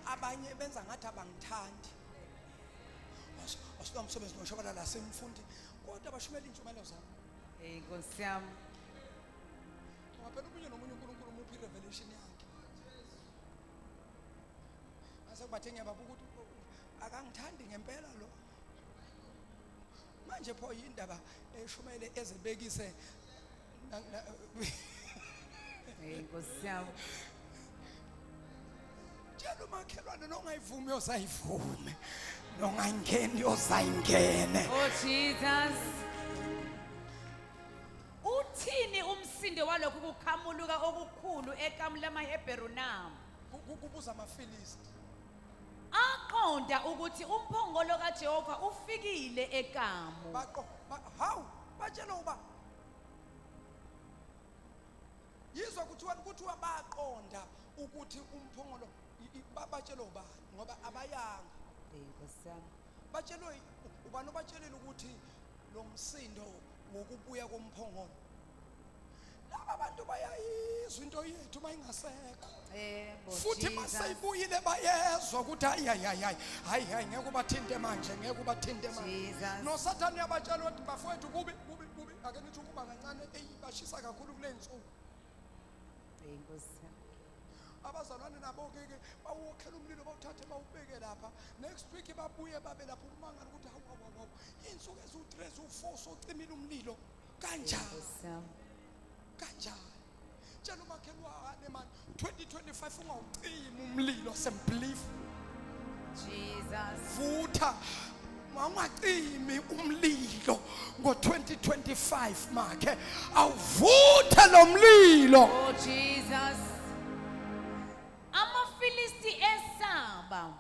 Abanye benza ngathi abangithandi, asina umsebenzi noshabalala, simfundi, kodwa bashumela intshumelo zami. Hey Nkosi yami. Phela omunye nomunye uNkulunkulu umuphi revelation yakhe. Mase kubathe ngiyababuka ukuthi akangithandi ngempela lo. Manje pho yindaba eshumele ezebekise. Hey Nkosi yami. Tshela umakhelwane nongayivumi yosayivume. Nongangeni yosayingene. Oh Jesus. Uthini umsindo walokhu kukhamuluka okukhulu ekamu lamaHebheru na? Kubuza amaFilisti. Aqonda ukuthi umphongolo kaJehova ufikile ekamu. Baqo hawu batshela uba yizwa kuthiwa baqonda ukuthi umphongolo batshelwe ubani ngoba abayanga. Nkosi yami. Batshelwe ubani? Obatshelile ukuthi lo msindo wokubuya komphongolo. Laba bantu bayayizwa into yethu mayingasekho. Futhi maseyibuyile bayezwa ukuthi hayi hayi hayi hayi hayi ngeke ubathinte manje, ngeke ubathinte manje. NoSathane uyabatshela ukuthi bafowethu kubi kubi kubi, ake nithi ukuba kancane, eyi bashisa kakhulu kule nsuku. Nkosi. Abazalwane nabo ke bawokhela umlilo bawuthathe bawubeke lapha. Next week babuye babe lapha umangala ukuthi hawu hawu hawu insuku eziwu3 eziwu4 socimile umlilo kanjani? Kanjani? Tshela umakhelwane man 2025 ungawucimi umlilo sembelief. Jesus. Vutha mawungacimi umlilo ngo2025 makhe awuvuthe lo mlilo. Oh Jesus. AmaFilisti esaba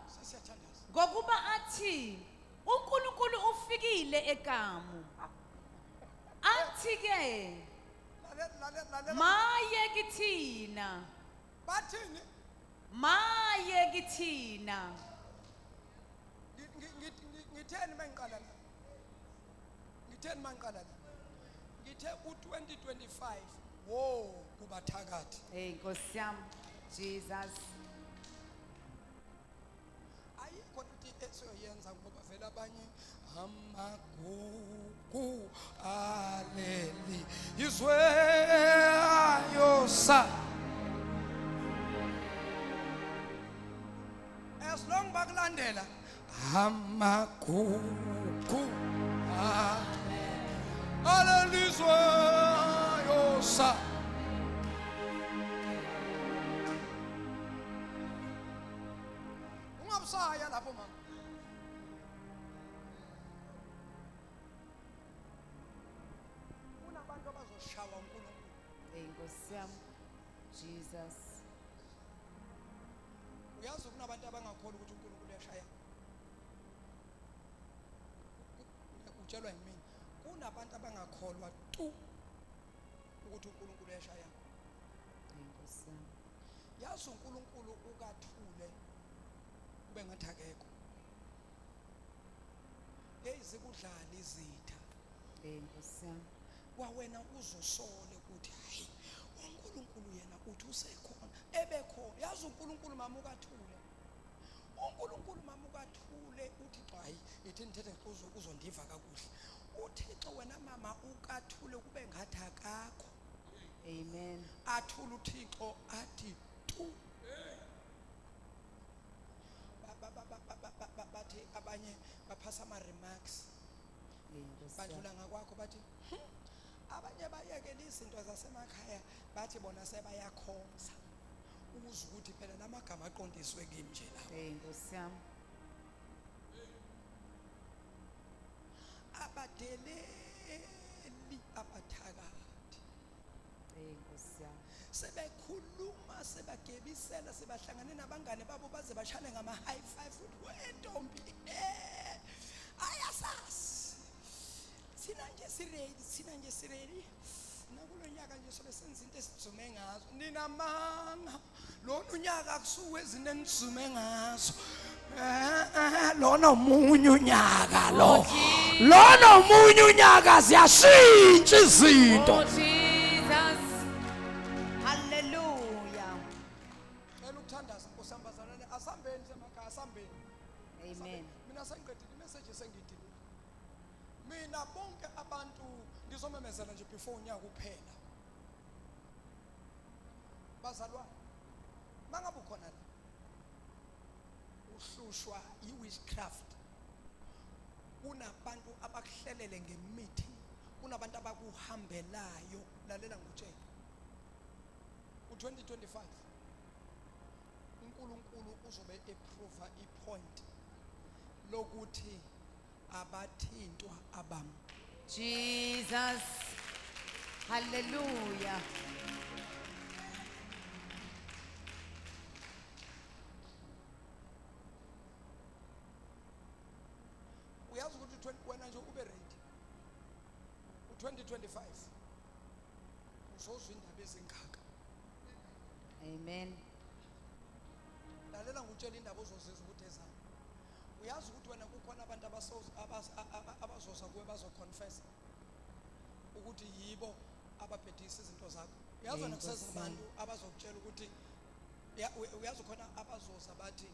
ngokuba athi uNkulunkulu ufikile ekamu. Athi ke maye kithina. Bathini? Maye kithina. Ngitheni mangiqala la? Ngitheni mangiqala la? Ngithe u2025 wo kubathakathi. Hey Nkosi yami. Jesus. Ayikho into esiyoyenza ngoba vele abanye amagugu aleli izwe ayosa. As long bakulandela amagugu aleli izwe ayosa. Ungabusaya lapho mama. Kunabantu abazoshawa uNkulunkulu. Hey Nkosi yami. Jesus. Uyazi kunabantu abangakholwa ukuthi uNkulunkulu uyashaya. Utshelwa yimina. Kunabantu abangakholwa tu ukuthi uNkulunkulu uyashaya. Hey Nkosi yami. Yazi uNkulunkulu ukathule kube ngathi akekho. Eyizikudlala izitha. Hey Nkosi yami. Kwawena uzosole ukuthi hayi uNkulunkulu yena uthi usekhona ebekhona. Yazi uNkulunkulu mama ukathule. uNkulunkulu mama ukathule uthi hayi ithi nithethe uzondiva kakuhle. uThixo wena mama ukathule kube ngathi akakho. Amen. Athule uThixo athi tu. Bathi abanye baphasa ama remarks. Badlula ngakwakho bathi abanye bayekela izinto zasemakhaya bathi bona sebayakhonza. Uzwe ukuthi phela lamagama aqondiswe kimi nje la. Hey Nkosi yami. Abadeleli abathakathi. Hey Nkosi yami. Sebekhuluma sebagebisela sebahlangane nabangane babo baze bashane ngama high five uthi wentombi ayasasi. Sina nje siready, sina nje siready. Nakulo nyaka nje sobe senza into esizume ngazo. Ninamanga. Lona unyaka akusuwe izinto enizume ngazo. Lona umunye unyaka lo. Lona umunye unyaka ziyashintsha izinto. Oh Jesus. Hallelujah. Cela ukuthandaza Nkosi yami asambeni semakhaya asambeni. Amen. Mina sengiqedile imessage sengidinile. Mina bonke abantu ngizomemezela nje before unyaka uphela. Bazalwane, mangabe ukhona la uhlushwa i-witchcraft, kunabantu abakuhlelele ngemithi, kunabantu abakuhambelayo, lalela ngutshela, u-2025 uNkulunkulu uzobe eprova ipoint lokuthi abathintwa abami. Jesus. Hallelujah. Uyazi ukuthi 20 wena nje ube ready, u-2025 uzozwa indaba ezingaka. Amen. Lalela ngutshela indaba ozozizwa ukuthi ezami. Uyazi ukuthi wena kukhona abantu abazoza kuwe bazoconfessa ukuthi yibo ababhedisa izinto zakho. Uyazi wena Nkosi kuseza yami. Abantu abazokutshela ukuthi uyazi khona abazoza bathi,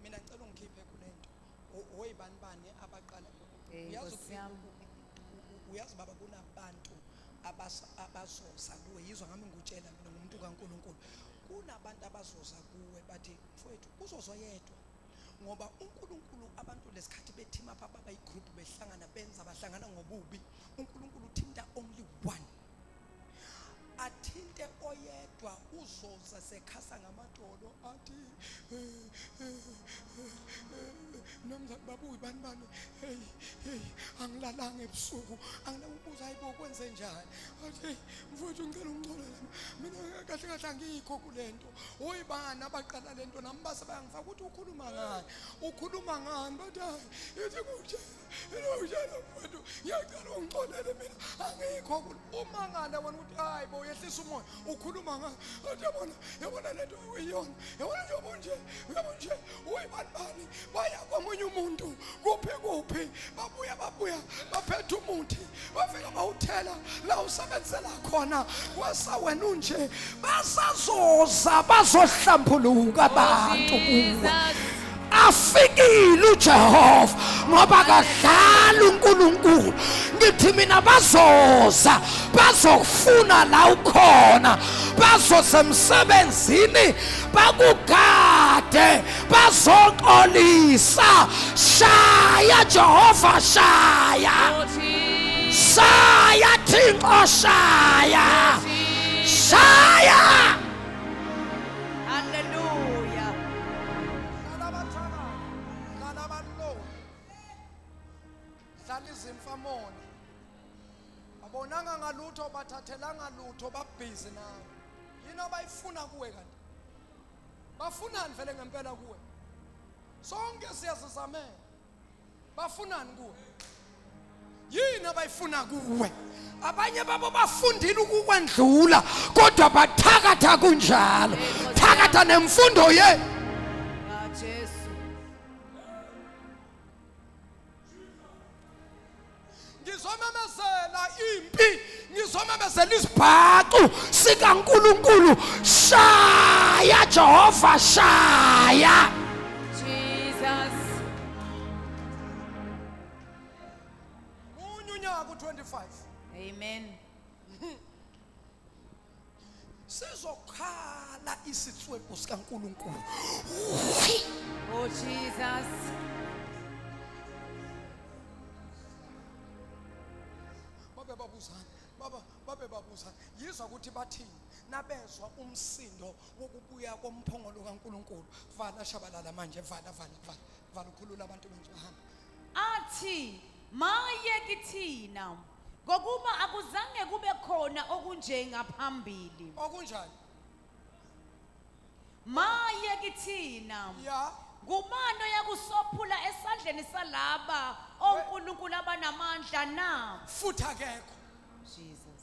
mina ngicela ungikhiphe kule nto, oyibani bani abaqala. Uyazi Nkosi yami. Uyazi baba, kunabantu abazoza kuwe, yizwa ngami ngikutshela mina ngumuntu kaNkuluNkulu, kunabantu abazoza kuwe bathi, mfowethu, uzozwa yedwa, ngoba uNkulunkulu abantu lesikhathi beteam up, baba igroup behlangana benza bahlangana ngobubi, uNkulunkulu uthinta only one, athinte oyedwa, uzoza sekhasa ngamadolo athi, "Mnumzane, baba uyibani bani, hey hey, angilalanga ebusuku." Anginakubuza, hayibo, kwenze njani? Athi, "Hey mfowethu, ngicela ungixolele, mina kahle kahle angikho kulento, oyibani abaqala lento, nami base bayangifaka." Ukuthi ukhuluma ngani, ukhuluma ngani? Bathi, hayi, ithi ngikutshela mfowethu, ngiyacela ungixolele, mina angikho kule. Umangala wena ukuthi hayi bo, yehlisa umoya, ukhuluma ngani? Athi, yabona, yabona lento uyiyona, yabona njengoba nje, uyabo nje, uyibani bani baya komunye umuntu kuphi kuphi, babuya babuya baphethe umuthi, bafika bawuthela la usebenzela khona, kwasa wena unje, basazoza bazohlambuluka abantu kuwe. Jesus. Afikile uJehova, ngoba kadlala uNkulunkulu. Ngithi mina bazoza bazokufuna la ukhona, bazoza emsebenzini bakugade, bazoxolisa. Shaya Jehova, shaya. Oh, Jesus. Shaya Thixo, shaya. Jesus. Shaya. Hallelujah. Dlala dlala abaloni, dlala izimfamona, abonanga ngalutho, bathathelanga lutho, babhizi nawe. Yini abayifuna kuwe kanti? Bafunani vele ngempela kuwe? Sonke siyazizamela, bafunani kuwe? Yini abayifuna kuwe? Abanye babo bafundile ukukwendlula, kodwa bathakatha kunjalo, thakatha nemfundo ye Ah, Jesu. Ngizomemezela impi, ngizomemezela isibhaxu sikaNkuluNkulu. Shaya Jehova, shaya. Jesus. Munye unyaka u25. Amen. Sizokhala isitswebhu sikaNkuluNkulu. Oh, Jesus. Babe babuzana, baba babe babuzana, yizwa ukuthi bathini nabezwa umsindo wokubuya komphongolo kaNkuluNkulu. Vala shabalala manje, vala vala vala vala, ukhulula abantu manje bahamba. Athi, maye kithina, ngokuba akuzange kube khona okunje ngaphambili. Okunjani? Maye kithina. Ya. Ngubani oyakusophula esandleni salaba onkulunkulu abanamandla na? Futhi akekho. Jesus.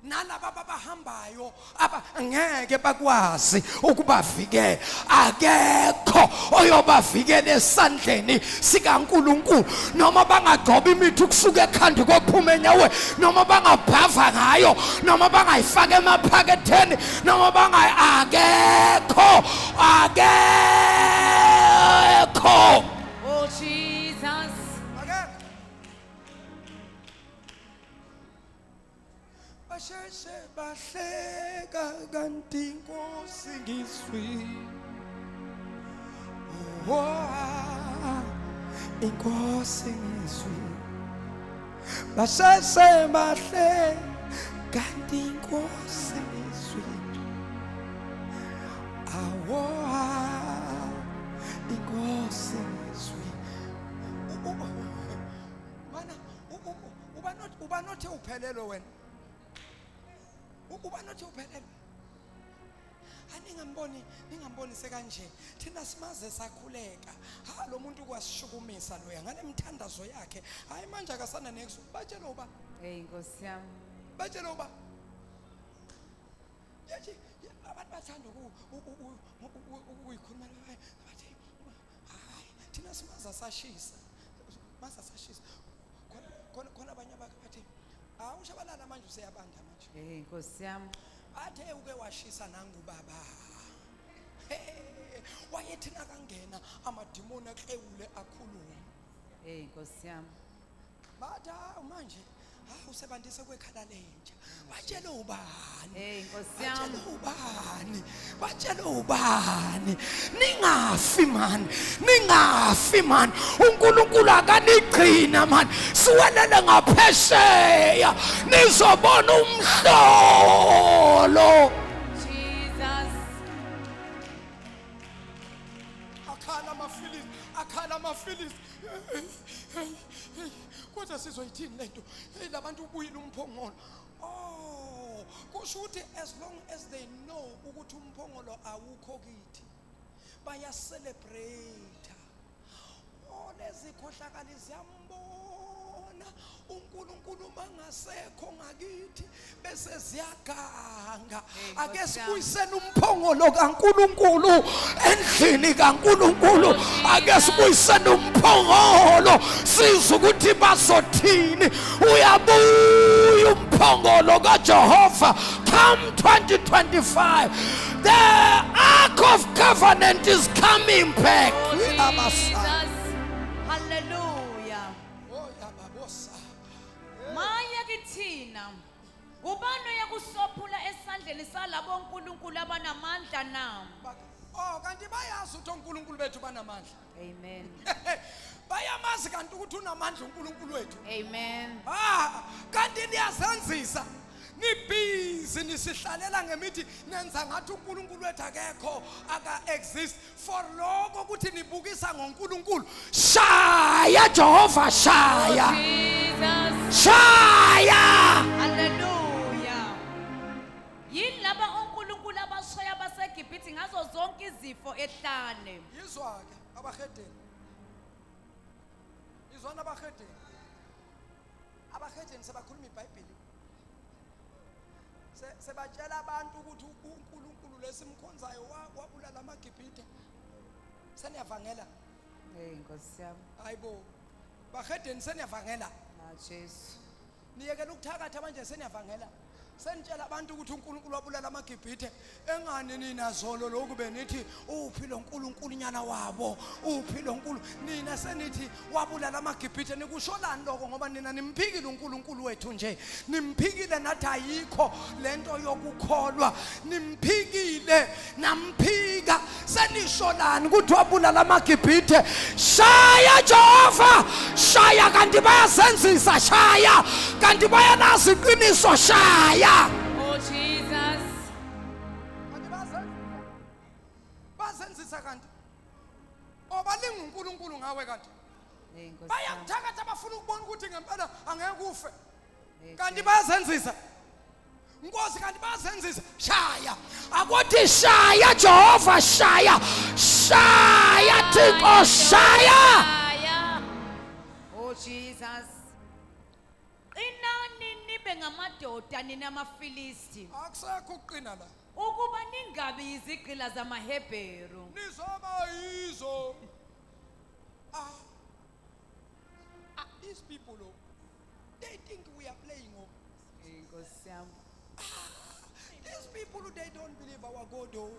Nalaba abahambayo aba ngeke bakwazi ukubavikela, akekho oyobavikela esandleni sikaNkuluNkulu, noma bangagcoba imithi kusuka ekhanda kophuma enyaweni, noma bangabhava ngayo, noma bangayifaka emaphaketheni, noma bangayi, akekho, akekho. Oh, Jesus. Akekho. Basheshe bahleka kanti inkosi ngizwi. Oh, inkosi ngizwi. Basheshe bahleka kanti inkosi ngizwi. Awo, inkosi ngizwi. Mana uba nothi uphelelwe wena. Uba nothi uphelelwe. Aningamboni, ningamboni sekanje. Thina simaze sakhuleka. Ha, lo muntu kwasishukumisa loya ngale mthandazo yakhe. Hayi, manje akasana next. Batshela uba. Hey, Nkosi yami. Batshela uba. Yathi abantu bathanda ukuyikhuluma, bathi hayi, thina simaze sashisa. Maze sashisa. Khona abanye bathi hawu, ushabalala manje, useyabanda manje. Hey, Nkosi yami. Athe uke washisa nangu baba. Wayethi nakangena amadimoni aklewule akhulume. Hey, Nkosi yami. Bathi hawu, manje hawu, usebandise kwekhala lenja. Batshele ubani? Hey, Nkosi yami. Batshele ubani? Batshele ubani? Ningafi man, ningafi man. uNkulunkulu akanigcina man. Siwelele ngaphesheya, nizobona umhlolo. Jesus. Akhala amafilisi, akhala amafilisi. Kodwa sizoyithini lento? Hey, labantu ubuyile umphongolo. Oh, kusho ukuthi as long as they know ukuthi umphongolo awukho kithi, baya celebrate. Oh, lezi khohlakali ziyambona uNkulunkulu mangasekho ngakithi, bese ziyaganga. Hey, Ake Nkosi yami. sibuyiseni umphongolo kaNkulunkulu endlini kaNkulunkulu. Ake sibuyiseni umphongolo, sizwe ukuthi bazothini. Uyabuya umphongolo kaJehova come 2025. The Ark of Covenant is coming back. Oh, Abasa. Jesus. Hallelujah. Oh, yababosa. Maye kithina. Ubani oyakusophula esandleni salabo onkulunkulu abanamandla na? Oh, kanti bayazi ukuthi onkulunkulu bethu banamandla. Amen. Bayamazi kanti ukuthi unamandla uNkulunkulu wethu. Amen. Ah, kanti niyazenzisa. Nibhizi nisihlalela ngemithi, nenza ngathi uNkulunkulu wethu akekho, aka exist. For lokho ukuthi nibukisa ngoNkulunkulu. Shaya Jehova, shaya. Jesus. Shaya. Hallelujah. Yini laba onkulunkulu abashaya baseGibhithe ngazo zonke izifo ehlane? Yizwa ke abahedeni. Izwana abahedeni. Abahedeni sebakhuluma iBhayibheli. Sebatshela abantu ukuthi uNkulunkulu lesimkhonzayo wabulala amaGibhithe. Seniyavangela. Hey, Nkosi yami. Hayibo. Bahedeni, seniyavangela. Na Jesu. Niyekela ukuthakatha manje, seniyavangela. Senitshela abantu ukuthi uNkulunkulu wabulala amaGibhithe. Engani nina zolo lokhu benithi uphi lo nkulunkulu nyana wabo? Uphi lo nkulu? Nina senithi wabulala amaGibhithe, nikusholani lokho? Ngoba nina nimphikile uNkulunkulu wethu nje. Nimphikile nathi ayikho lento yokukholwa. Nimphikile, namphika. Senisholani ukuthi wabulala amaGibhithe? Shaya Jehova, shaya, kanti bayazenzisa, shaya. Kanti bayalazi iqiniso, shaya. Oh, Jesus. Kanti bazenzisa. Bazenzisa kanti. Obalinga uNkulunkulu ngawe kanti. Hey, Nkosi yami. Bayakuthakatha, bafuna ukubona ukuthi ngempela angeke ufe. Hey, Kanti Jesu. bayazenzisa. Nkosi, kanti bayazenzisa. Shaya. Akuthi shaya Jehova, shaya. Shaya Thixo, shaya. Shaya. Oh, Jesus. Qinani nibe ngamadoda nina amaFilisti, Akusekho ukuqina la. ukuba ningabi izigqila zamaHebheru. Nizoba yizo. Ah. Ah, these people, oh, they think we are playing, oh. Hey, Nkosi yami. These people, they don't believe our God, oh.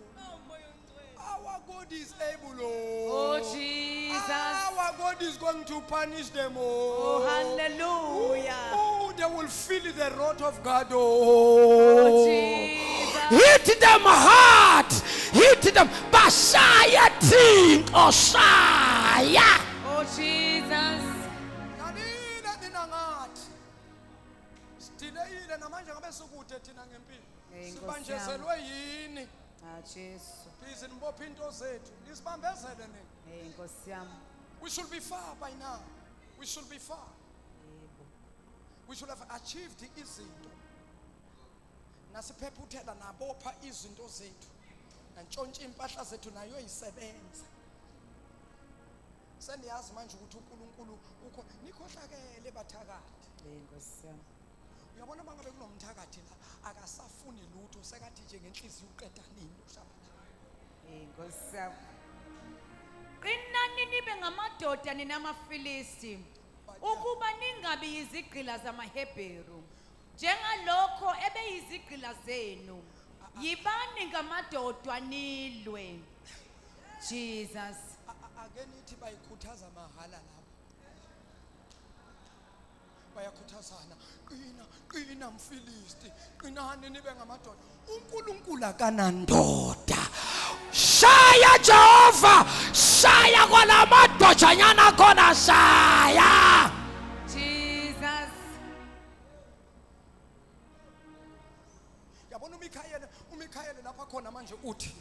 Our God is able, oh. Oh, Jesus. Our God is going to punish them, oh. Oh, hallelujah. Oh, the they will feel the wrath of God. Oh, Oh, Jesus. Hit them hard. Hit them. Bashaye Thixo shaya. Oh Jesus. Nanina nina ngathi. Sidileyile namanje ngabe sikude thina ngempilo. Hey, Nkosi Sibanjezelwe yini? Ah Jesu. Please nibophe into zethu. Nisibambezele nina. Hey Nkosi yami. We should be far by now. We should be far. We should have achieved izinto. Nasiphephuthela nabopha izinto zethu. Nantshontsha impahla zethu nayo isebenza. Seniyazi manje ukuthi uNkulunkulu ukho nikhohlakele bathakathi. Hey Nkosi yami. Uyabona mangabe kunomthakathi la akasafuni lutho sekathi nje ngenhliziyo uqeda nini ushabalala. Hey Nkosi yami. Qinani nibe ngamadoda nina maFilisti ukuba ningabi yizigqila zamaHebheru njengalokho ebeyizigqila zenu yibani ngamadoda nilwe. Jesus. Ake nithi bayikhuthaza mahala lapho. Bayakhuthazana, qina qina mfilisti, qinani nibe ngamadoda. uNkulunkulu akanandoda. Shaya Jehova, shaya kwalamadojanyana khona shaya. Jesus. Yabona uMikhayeli, uMikhayeli lapha khona manje uthi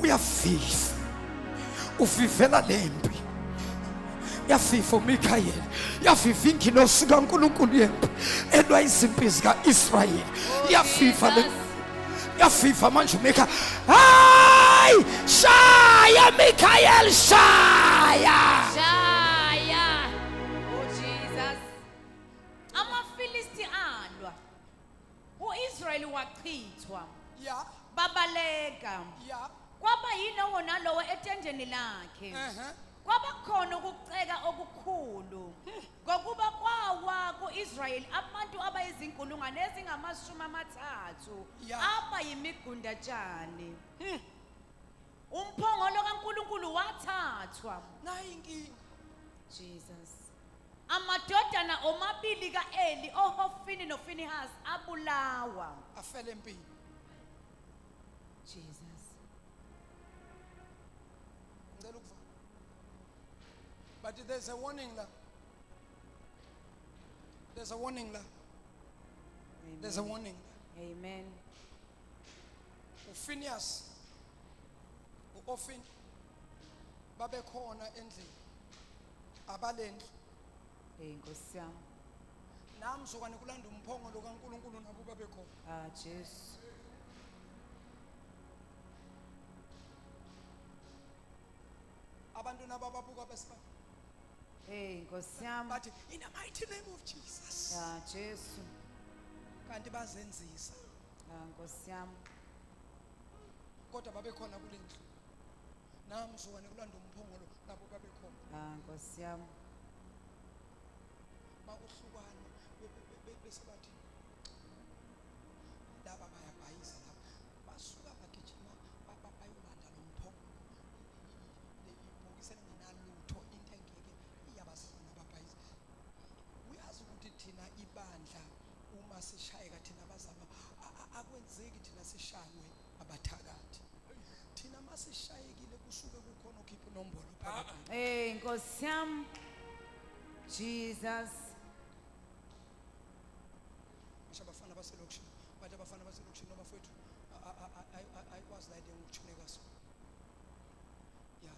uyafifa, ufifela lempi. Yafifa uMikhayeli, yafifa ingilosi kaNkulunkulu yempi elwa izimpi zikaIsrayeli. Yafifa le Jesus. yafifa manje uMikhayeli. Hayi, shaya Mikhayeli, shaya. Shaya. Oh Jesus. AmaFilisti alwa. uIsrayeli wachithwa. Ya, Babaleka. ya. Kwaba yilowo nalowo etendeni lakhe. Kwaba khona ukuceka okukhulu. Ngokuba kwawa kuIsrayeli abantu abayizinkulungwane ezingama-30 abayimigundatshani. Umphongolo kaNkulunkulu wathathwa. Nayi inkinga. Jesus. Amadodana omabili kaEli oHofini noFinehas abulawa. Afele empini. Jesus. Ngicela ukuvala. But there's a warning la. There's a warning la. There's a warning. Amen. uPhineas uOfin babekhona endlini abalendlu. Hey Nkosi yami. Namzukwane kulanda umphongolo kaNkulunkulu nabo babekhona. Ah Jesu. Abantu nabababuka besiba Hey Nkosi yami. bathi in the mighty name of Jesus. Ah Jesu. Kanti bazenzisa. Ah Nkosi yami. Kodwa babekhona kulendlu. Namzukwane kulanda umphongolo nabo babekhona. Ah Nkosi yami. Makuhlukana bese bathi laba bayabhayisa laba basuka bagijima bayolanda lo mphongolo ibhokisi elingenalutho into engeke iyabasiza nababhayisa. Uyazi ukuthi thina ibandla uma sishayeka thina abazalwa akwenzeki thina sishaywe abathakathi. Thina masishayekile kusuke kukhona okhipha inombolo phakathi. Hey Nkosi yami. Jesus. Ngisho abafana baselokishini bathi abafana baselokishini noma fethu ayikwazi la ukuchuneka so ya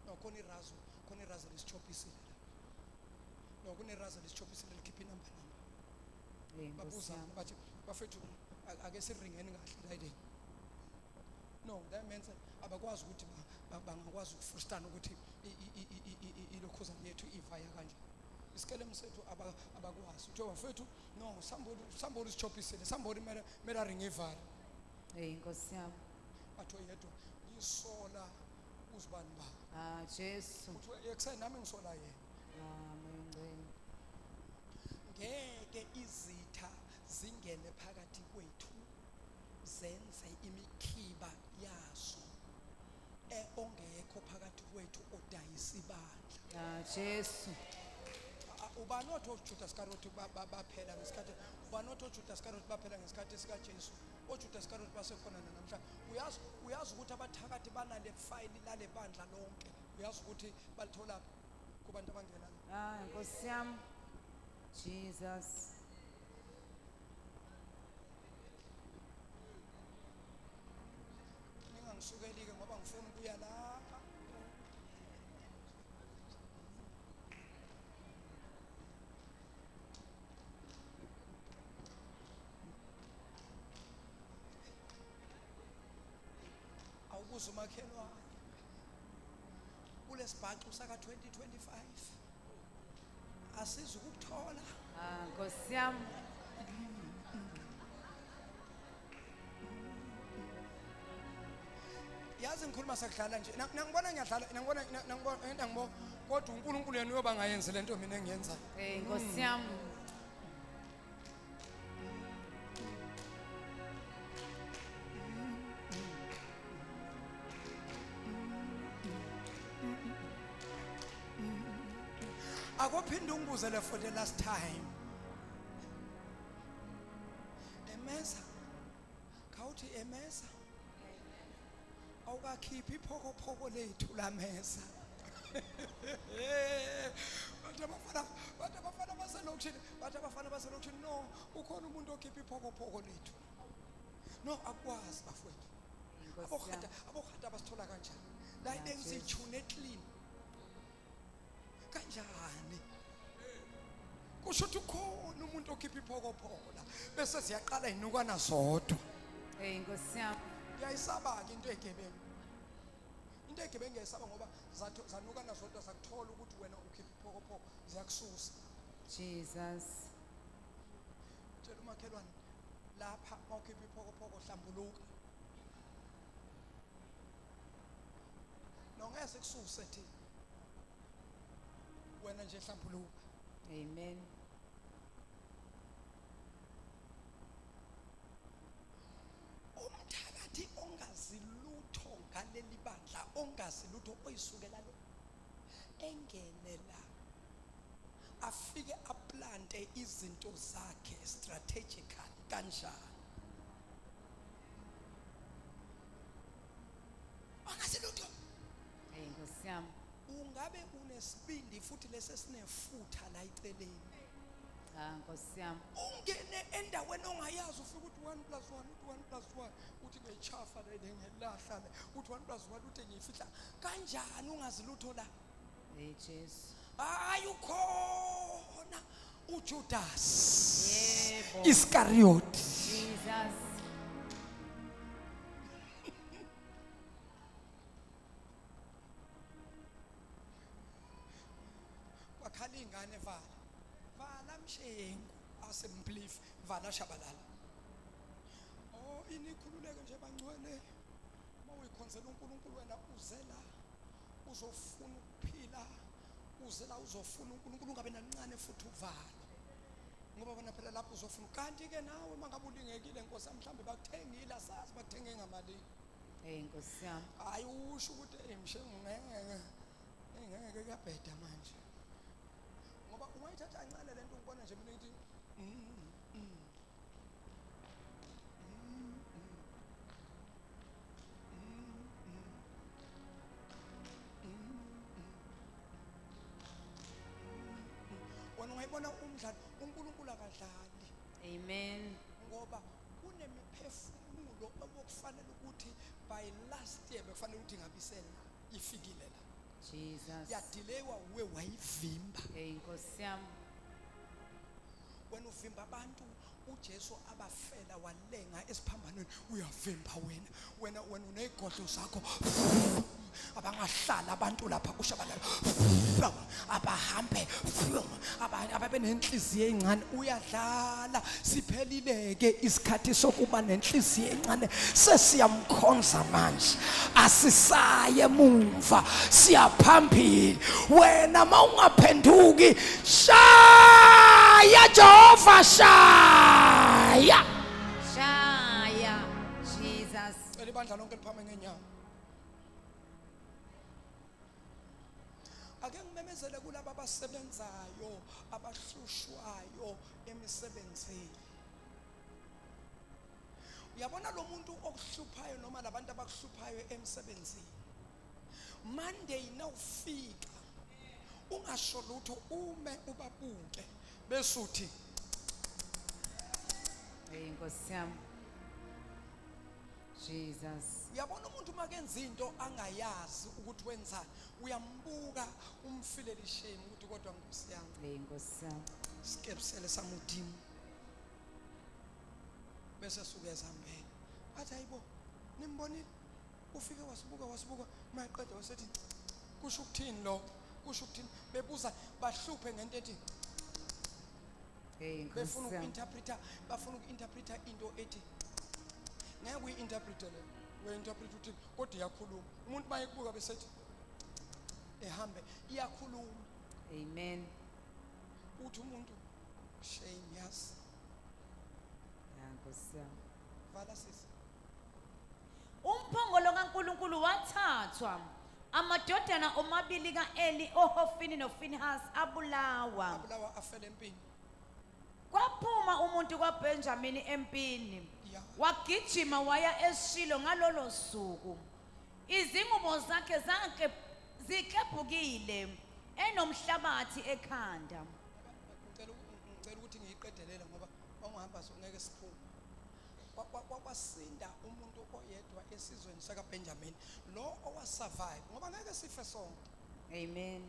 no khona irazo khona irazo lesichophisile la no kunerazo lesichophisile likhipha inamba namba. Hey Nkosi babuza yami. Bathi bafethu ake siringeni kahle la no that means abakwazi ukuthi bangakwazi ukufrustana ukuthi ilokhuzana yethu ivaya kanjani isikelemu sethu abakwazi uthiwa bafethu no somebody isichophisile somebody mele ringe ivale. Hey Nkosi yami. Bathi oyedwa ngisola uzibani ba. Ah Jesu. Uthiwa ekuseni nami ngisola yena. Amen. Ngeke izitha zingene phakathi kwethu zenze imikhiba yazo ongekho phakathi kwethu odayisa ibandla. Ah Jesu. Ubani othi oJudas Iscariot baphela ngesikhathi? Ubani othi oJudas Iscariot baphela ngesikhathi sikaJesu? OJudas Iscariot basekhona namhlanje. Uyazi ukuthi abathakathi banale file lale bandla lonke. Uyazi ukuthi balithola kubantu abangena la. Ah, Nkosi yami. Jesus. Ningangisukeli-ke ngoba ngifuna ukuya lapha. Awubuze umakhelwane kulesibhaxu saka 2025 asizukuthola. Ah, Nkosi yami. Yazi ngikhuluma sakudlala nje. Nangibona ngiyadlala, nangibona nangibona nangibona, kodwa uNkulunkulu yena uyoba ngayenzi lento mina engiyenzayo. Hey, Nkosi yami. Akophinde ungibuzele for the last time. Emeza. Khawuthi emeza. Awukakhiphi iphokopoko lethu lameza. Bathi abafana baselokishini, bathi abafana baselokishini, no, ukhona umuntu okhipha iphokopoko lethu. No, akwazi bafowethu. Nkosi Abohata yami. abohata basithola kanjani? La Ya, benza Jesu. ithune clean. Kanjani? Kusho ukuthi ukhona umuntu okhipha iphokopoko la bese ziyaqala inukana zodwa. Hey, Nkosi yami. Ngiyayisaba-ke into egebengu. Into egebengu ngiyayisaba ngoba zanukana zodwa, zakuthola ukuthi wena ukhipha iphokopoko, ziyakususa. Jesus. Tshela umakhelwane, lapha mawukhipha iphokopoko hlambuluka. Nongeke sikususe thina. Wena nje hlambuluka. Amen. Umthakathi ongazi lutho ngaleli bandla, ongazi lutho, oyisukela lo engene la, afike aplante izinto zakhe strategically kanjani? Ongazi lutho. Hey, Nkosi yami. Ungabe unesibindi futhi lesesinefutha la eceleni. Cha, Nkosi yami. Ungene endaweni ongayazi, ufike uthi 1 plus 1, uthi 1 plus 1, uthi ngechafa le, ngelahla le, uthi 1 plus 1, uthi ngiyifihla kanjani ungazi lutho la? Hey, Jesu. Hayi, ukhona uJudas Yebo. Iscariot. Jesus. Kwakhala ingane, vala vala mshengu asemplief, vala shabalala. Oh, inikhululeke nje bangcwele. Uma uyikhonzela uNkulunkulu wena, uzela uzofuna ukuphila, uzela uzofuna uNkulunkulu, ungabe nancane futhi uvalo, ngoba wena phela lapho uzofuna. Kanti ke nawe mangabe ulingekile, Nkosi, mhlambe bakuthengile, asazi bakuthenge ngamalini. Hey, Nkosi yami. Hayi, usho ukuthi hey mshengu, ngeke ngeke kuyabheda manje, ngoba ungayithatha kancane lento. Ngibona nje mina ngithi Wena ungayibona umdlalo, uNkulunkulu akadlali. Amen. Ngoba kunemiphefumulo obekufanele ukuthi by last year bekufanele ukuthi ingabisela ifikile la. Jesus. Yadilewa uwe wayivimba. Hey, Nkosi yami. Wena uvimba abantu uJesu abafela walenga esiphambanweni, uyavimba wena. Wena unezigodlo zakho, abangahlala abantu lapha kushabalala, abahambe, ababe nenhliziyo encane. Uyadlala, siphelile ke isikhathi sokuba nenhliziyo encane, sesiyamkhonza manje, asisaye emumva, siyaphambili. Wena mawungaphenduki, shaya Jehova, shaya. Shaya. Jesus. Cela ibandla lonke liphame ngenyawo. Ake ngimemezele. Ngimemezele kulabo abasebenzayo abahlushwayo emisebenzini. Uyabona lo muntu okuhluphayo noma labantu abakuhluphayo emsebenzini, Monday nawufika ungasho lutho, ume ubabuke bese uthi, Hey Nkosi yami. Jesus. Uyabona umuntu makenza into angayazi ukuthi wenzani, uyambuka umfilele ishame ukuthi kodwa Nkosi yami, Hey Nkosi yami. Skepsele samudimo, bese suke ezihambela athi, hayibo, nimbonile, ufike wasibuka wasibuka, mayeqeda wasethi kusho ukuthini lo, kusho ukuthini? Bebuza bahluphe ngento ethi Hey Nkosi befuna yami. uku-interpreta, bafuna uku-interpreta into ethi ngeke uyi-interprete le, uya-interpreta uthini? Kodwa iyakhuluma. Umuntu uma ekubuka besethi ehambe, iyakhuluma. Amen. Uthi umuntu, shame, yazi. Ya Nkosi yami. Vala, sisi. Umphongolo kaNkuluNkulu wathathwa. Amadodana omabili kaEli, oHofini noFinehas, abulawa. Abulawa, afele empini. Kwaphuma umuntu kwaBenjamini empini. Wagijima waya eShilo ngalolo suku. Izingubo zakhe zanke ziklebhukile, enomhlabathi ekhanda. Ngicela ukuthi ngiyiqedelele ngoba bawungahamba so ngeke siphume. Kwasinda umuntu oyedwa esizweni sakaBenjamin, lo owasurvive, ngoba ngeke sife sonke. Amen.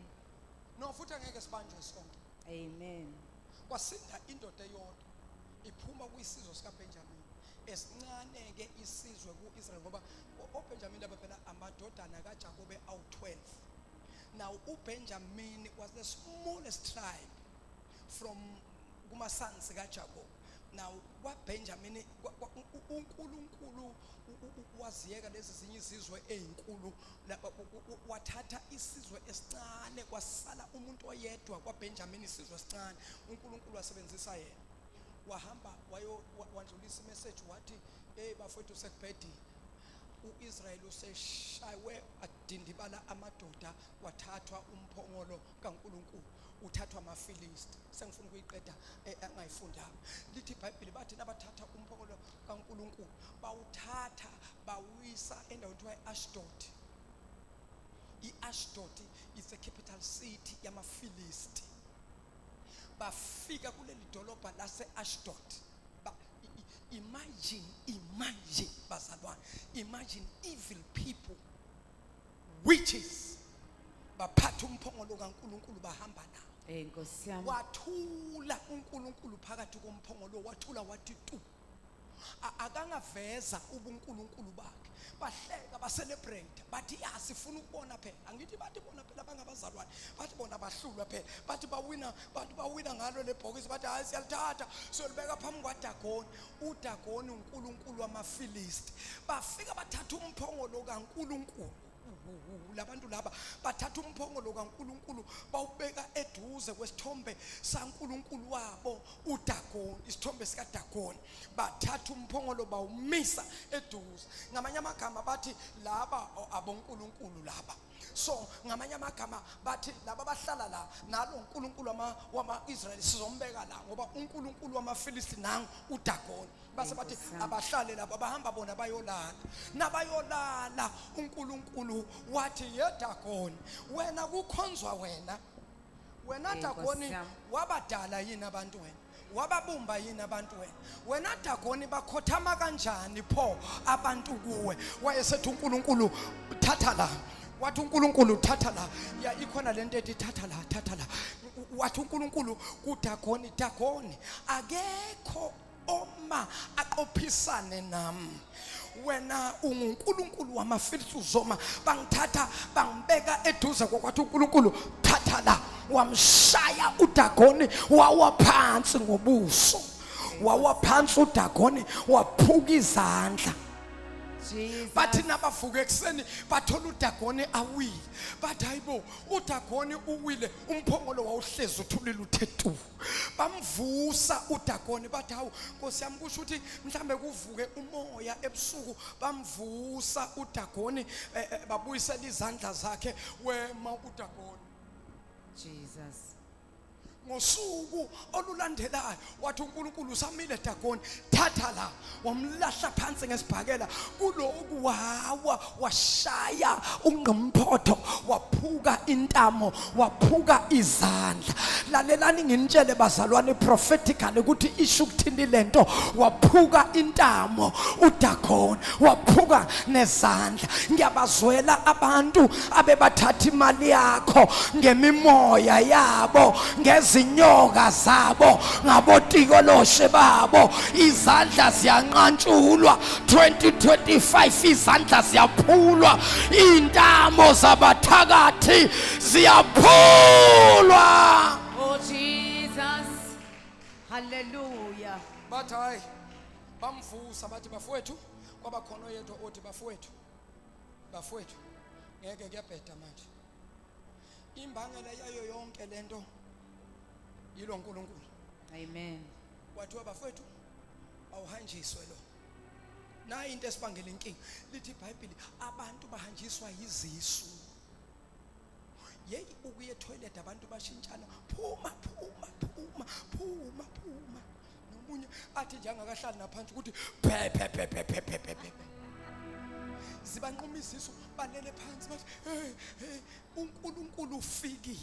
No, futhi angeke sibanjwe sonke. Amen. Kwasinda indoda eyodwa iphuma kwisizwe sikaBenjamin, esincane ke isizwe kuIsrael, ngoba oBenjamin laba phela amadodana kaJakobe awu12. Now uBenjamin was the smallest tribe from kuma sons kaJakob. Now kwaBenjamin uNkulunkulu waziyeka lezi zinye izizwe ezinkulu, wathatha isizwe esincane, kwasala umuntu oyedwa kwaBenjamin, isizwe esincane. uNkulunkulu wasebenzisa yena, wahamba wayo wandlulisa imessage, wathi, hey bafowethu, sekubhedile, uIsrael useshaywe adindibala amadoda, wathathwa umphongolo kaNkulunkulu, uthathwa amaFilisti. Sengifuna ukuyiqeda angayifundanga. Lithi iBhayibheli bathi nabathatha umphongolo kaNkulunkulu, bawuthatha bawuyisa endaweni kuthiwa iAshdod. IAshdod is the capital city yamaFilisti. Bafika kuleli dolobha lase-Ashdod. Imagine, imagine bazalwane, imagine evil people, witches, baphatha umphongolo kaNkulunkulu bahamba nawo. Hey Nkosi yami. Wathula uNkulunkulu phakathi komphongolo, wathula wathi tu. Akangaveza ubuNkulunkulu bakhe. Bahleka, bacelebrate, bathi ya, sifuna ukubona phela. Angithi bathi bona phela bangabazalwane, bathi bona bahlulwa phela, bathi bawina, bathi bawina ngalo lebhokisi, bathi hayi, siyalithatha siyolibeka phambi kwaDagoni. uDagoni uNkulunkulu wamaFilisti. Bafika bathatha umphongolo kaNkulunkulu, labantu laba bathatha umphongolo kaNkulunkulu bawubeka eduze kwesithombe saNkulunkulu wabo uDagoni, isithombe sikaDagoni. Bathatha umphongolo bawumisa eduze. Ngamanye amagama bathi laba abonkulunkulu laba. So ngamanye amagama bathi laba bahlala la nalo uNkulunkulu wama-Israyeli sizombeka la, ngoba uNkulunkulu wamaFilisti nangu uDagoni. Base bathi Nkosi yami. abahlale lapha, bahamba bona bayolala. Nabayolala, uNkulunkulu wathi, yedagoni, wena kukhonzwa wena, wena Hey, Dagoni, Nkosi yami. wabadala yini abantu wena? Wababumba yini abantu wena? Wena Dagoni, bakhothama kanjani pho abantu kuwe? Wayesethi uNkulunkulu, thatha la. Wathi uNkulunkulu, thatha la. Ya, ikhona lento ethi thatha la, thatha la. Wathi uNkulunkulu kuDagoni, Dagoni, akekho oma aqophisane nami, wena unguNkulunkulu wamaFilisti, uzoma bangithatha bangibeka eduze kokwathi. uNkulunkulu, thatha la. Wamshaya uDagoni, wawa phansi ngobuso, wawa phansi uDagoni, waphuka izandla. Jesus. Bathi nabavuka ekuseni bathola uDagoni awile, bathi hayibo, uDagoni uwile, umphongolo wawuhlezi uthulile uthe tu. Bamvusa uDagoni, bathi hawu Nkosi yami, kusho ukuthi mhlambe kuvuke umoya ebusuku. Bamvusa uDagoni, babuyisela izandla zakhe, wema uDagoni. Jesus. Ngosuku olulandelayo wathi uNkulunkulu usamile Dagoni, thatha la, wamlahla phansi ngesibhakela. Kuloku wawa washaya ungqimphotho, waphuka intamo, waphuka izandla. Lalelani nginitshele bazalwane prophetically ukuthi isho ukuthini lento. Waphuka intamo uDagoni, waphuka nezandla. Ngiyabazwela abantu abebathatha imali yakho ngemimoya yabo, ngezinyoka zabo, ngabotikoloshe babo. Izandla ziyanqantshulwa 2025, izandla ziyaphulwa, intamo zabathakathi ziyaphulwa. Oh Jesus. Hallelujah. Bathi hayi, bamvusa, bathi bafowethu, kwaba khona oyedwa othi bafowethu, bafowethu, ngeke, kuyabheda manje. Imbangela yayo yonke lento yilo nkulunkulu. Amen. Kwathiwa bafowethu, awuhanjiswe lo. Nayi into esibangela inkinga. Lithi iBhayibheli abantu bahanjiswa yizisu. Yeyi, ukuya etoilet abantu bashintshana, phuma phuma phuma phuma phuma. Nomunye athi nje angakahlali naphansi ukuthi phe phe phe phe phe phe phe phe. Zibanquma izisu, balele phansi, bathi hey hey, uNkulunkulu ufikile.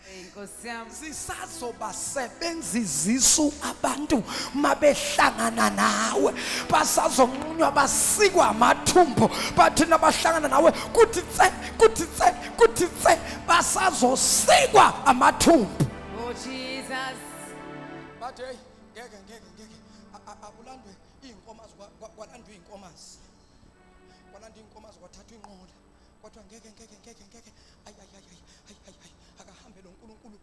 Hey Nkosi yami. Zisazobasebenza izisu abantu mabehlangana nawe, basazonqunywa, basikwa amathumbu, bathi nabahlangana nawe kuthi tse, kuthi tse, kuthi tse, basazosikwa amathumbu. Oh Jesus. Bathi hey, ngeke ngeke ngeke, akulandwe iy'nkomazi. Kwalandwa iy'nkomazi, kwalandwa iy'nkomazi, kwathathwa inqola, kwathiwa ngeke ngeke ngeke ngeke, ayi ayi ayi ayi ayi ayi ayi, akahambe lo nkulunkulu.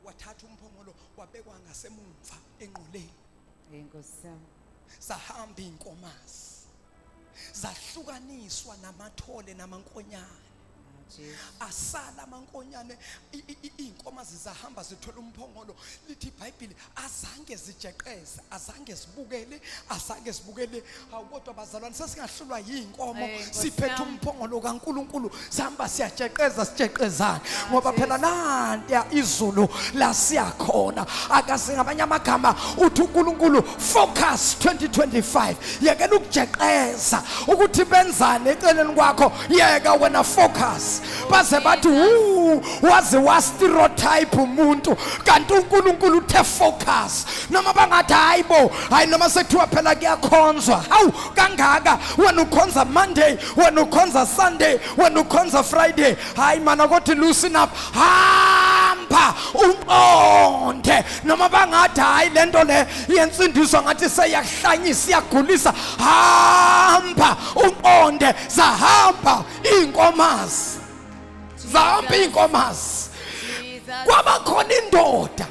Wathatha umphongolo, wabekwa ngasemumva enqoleni. Hey Nkosi yami. Zahamba iy'nkomazi, zahlukaniswa namathole namankonyane. Ah, Jesu. Asala amankonyane, iy'nkomazi zahamba zithola umphongolo. Lithi iBhayibhili azange zijeqeze, azange zibukele, azange zibukele. Hawu, kodwa bazalwane, sesingahlulwa yiy'nkomo Hey, Nkosi siphethe yami. umphongolo kaNkulunkulu, sihamba siyajeqeza, sijeqezana, ngoba Jesu. phela nantiya izulu lasiyakhona. Akase ngamanye amagama uthi uNkulunkulu focus 2025, yekela ukujeqeza ukuthi benzani eceleni kwakho, yeka wena, focus. Baze bathi wu waze wa stereotype umuntu, kanti uNkulunkulu uthe focus. Noma bangathi hayibo, hayi, noma sekuthiwa phela kuyakhonzwa, hawu kangaka, wena ukhonza Monday, wena ukhonza Sunday, wena ukhonza Friday, hayi mana, kodwa loosen up, hamba uqonde. Noma bangathi hayi, lento le yensindiso ngathi seyakuhlanyisa, iyagulisa, hamba uqonde. Zahamba iy'nkomazi, zahamba iy'nkomazi. Jesus. Kwaba khona indoda,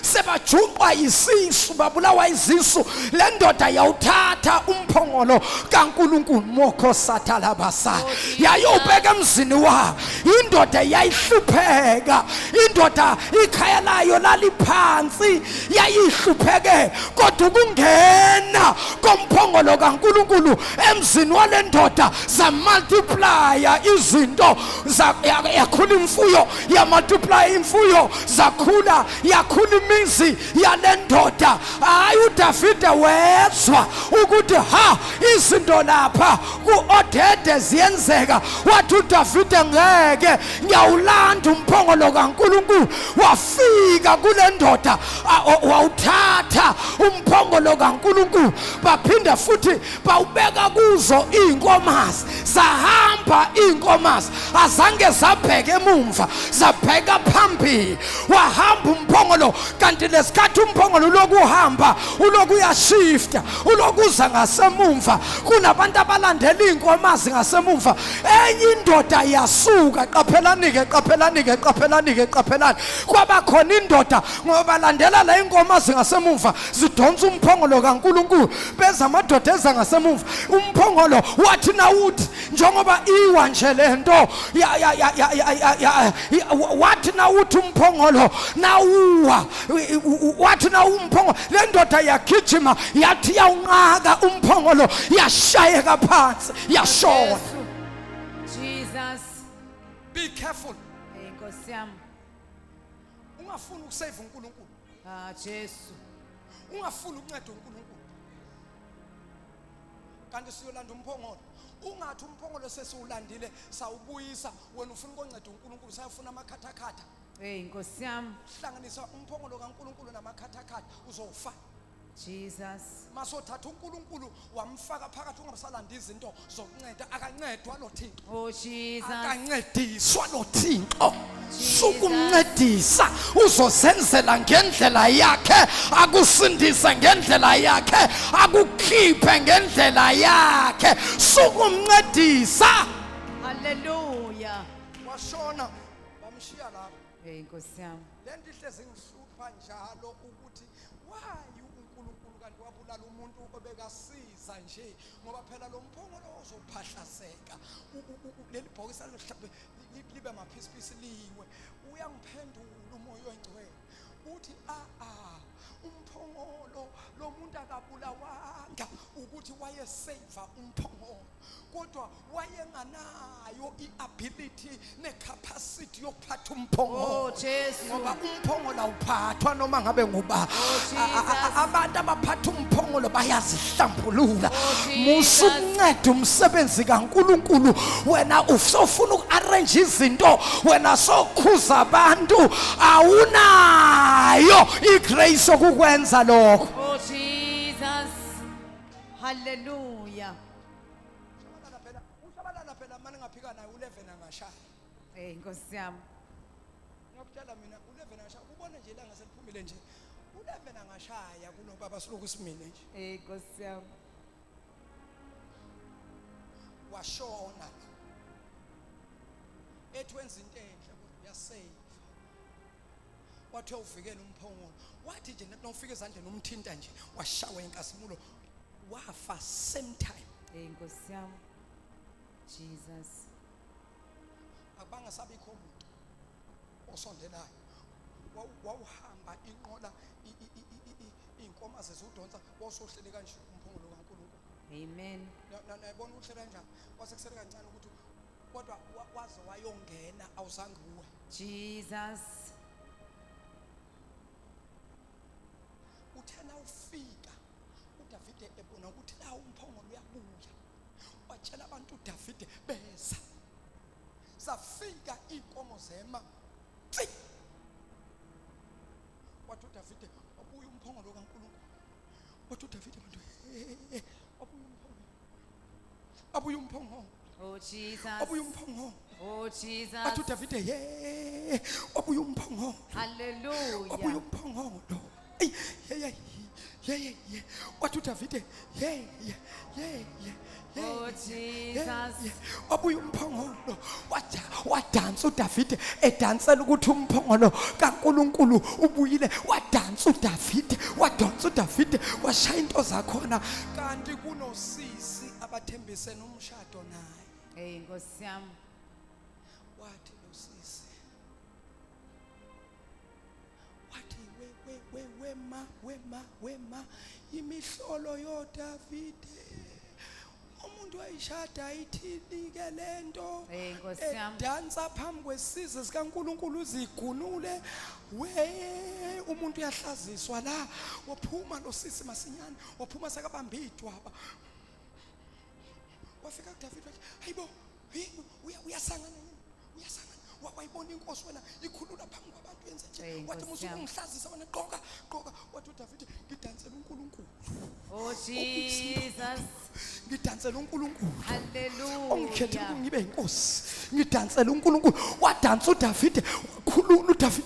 sebajuqwa isisu, babulawa izisu. Le ndoda yawuthatha umphongolo kaNkulunkulu, mokho sathalabasa, yayobeka emzini wayo. Indoda yayihlupheka, indoda ikhaya layo laliphansi, yayihlupheke, kodwa ukungena komphongolo kaNkulunkulu emzini wale ndoda zamultiplya izinto, yakhula imfuyo, yamultiply imfuyo, zakhula, yakhula imizi yale ndoda. Hayi, uDavide wezwa ukuthi ha, izinto lapha ku-Odede ziyenzeka. Wathi uDavide ngeke, ngiyawulanda umphongolo kaNkulunkulu. Wafika kule ndoda, wawuthatha umphongolo kaNkulunkulu, baphinda futhi bawubeka kuzo iy'nkomazi. Zahamba iy'nkomazi, azange zabheka emumva, zabheka phambili. Wahamba umphongolo, kanti lesikhathi umphongolo uloku uhamba, uloku uyashifta, uloku uza ngasemumva, kunabantu abalandela iy'nkomazi ngasemumva. Enye indoda yasuka, qaphelani-ke, qaphelani-ke, qaphelani-ke, qaphelani, kwaba khona indoda, ngoba balandela la inkomazi ngasemumva zidonsa umphongolo kaNkulunkulu. Beza amadoda eza ngasemumva, umphongolo wathi nawuthi njengoba iwa nje lento ya ya ya ya ya ya ya wathi nawuthi umphongolo nawuwa, wathi nawumphongolo, le ndoda yagijima, yathi yawunqaka umphongolo, yashayeka phansi, yashona. Jesus. Be careful. Hey Nkosi yami. Ungafuni ukusave uNkulunkulu. Ah Jesu. Ungafuni ukunceda uNkulunkulu. Kanti siyolanda umphongolo. Ungathi umphongolo sesiwulandile sawubuyisa wena ufuna ukunceda uNkulunkulu sayofuna amakhathakhatha. Hey Nkosi yami. Hlanganisa umphongolo kaNkulunkulu namakhathakhatha uzofa. Jesus. Masothatha uNkulunkulu wamfaka phakathi ungasalanda izinto zokunceda akancedwa lo Thixo. Oh Jesus. Akancediswa lo Thixo. Sukumncedisa uzozenzela ngendlela yakhe akusindise ngendlela yakhe akukhiphe ngendlela yakhe sukumncedisa. Hallelujah. Washona bamshiya lapho. Hey Nkosi yami. Lento ihlezi ngihlupha njalo ukuthi why uNkulunkulu kanti wabulala umuntu obekasiza nje ngoba phela lo mphongolo ozophahlazeka leli bhokisi mhlawumbe libe maphisiphisi liwe uyangiphendula umoya oyingcwele uthi a a umphongolo lo muntu akabulawanga ukuthi wayesave umphongolo kodwa wayenganayo i-ability necapacity yokuphatha umphongolo. Oh Jesu. Ngoba umphongolo awuphathwa noma ngabe nguba. Oh, Jesus. Abantu abaphatha umphongolo bayazihlambulula. Oh, Jesus. Musa ukunceda umsebenzi kaNkuluNkulu wena usofuna uku-arrange izinto wena sokhuza abantu awunayo igrace yokukwenza lokho. Oh Jesus. Hallelujah. Ushabalala phela, ushabalala phela manje ngaphika naye u11 angashaya. Hey Nkosi yami. Ngiyakutshela mina u11 angashaya. Ubone nje ilanga seliphumile nje. U11 angashaya kulobaba siloku simile nje. Hey Nkosi yami. Washona. Ethi wenza into enhle kodwa uyasave. Wathi uvikela umphongolo. Wathi nje nofika ezandleni umthinta nje washawa inkazimulo. Wafa same time. Hey Nkosi yami. Jesus. Akubanga sabikho umuntu osondelayo. Wawuhamba inqola iy'nkomo zezudonsa wawusohlele kanje umphongolo kaNkulunkulu. Amen. Nayibona uhlele kanjani kwase kusele kancane ukuthi kodwa waze wayongena awuzange uwe. Jesus. Uthena ufika uDavide ebona ukuthi la umphongolo uyabuya watshela abantu uDavide beza safika inkomo zema tsi wathi uDavide wabuya umphongolo kaNkulunkulu wathi uDavide bantu wabuya umphongolo abuya umphongolo. Oh Jesus. Wabuya umphongolo. Oh Jesus. Wathi uDavide ye wabuya umphongolo. Hallelujah. Wabuya umphongolo. Ey ye ye ye wathi uDavide ye ye ye ye. Oh Jesus. Wabuya umphongolo wadansa uDavide edansela ukuthi umphongolo kaNkuluNkulu ubuyile wadansa uDavide wadonsa uDavide washaya into zakhona kanti kunosisi abathembise nomshado naye. Hey Nkosi yami. Wathi lo sisi wathi we we we wema wema wema imihlolo yoDavide umuntu wayishada ithini-ke lento Hey Nkosi yami. edansa phambi kwesizwe sikaNkuluNkulu uzigunule we umuntu uyahlaziswa la waphuma lo sisi masinyane waphuma sekabamba idwaba wafika kuDavid wathi hayibo uyasangana yini uyasangana wayibona inkosi wena ikhulula phambi kwabantu yenze nje Hey, wathi Nkosi musu yami. ungihlazisa wena gqoka gqoka wathi uDavid ngidansela uNkulunkulu. Oh Jesus. Ngidansela uNkulunkulu. Hallelujah. Ongikhethile ukuthi ngibe inkosi. Ngidansela uNkulunkulu. Wadansa uDavid, wakhulula uDavid.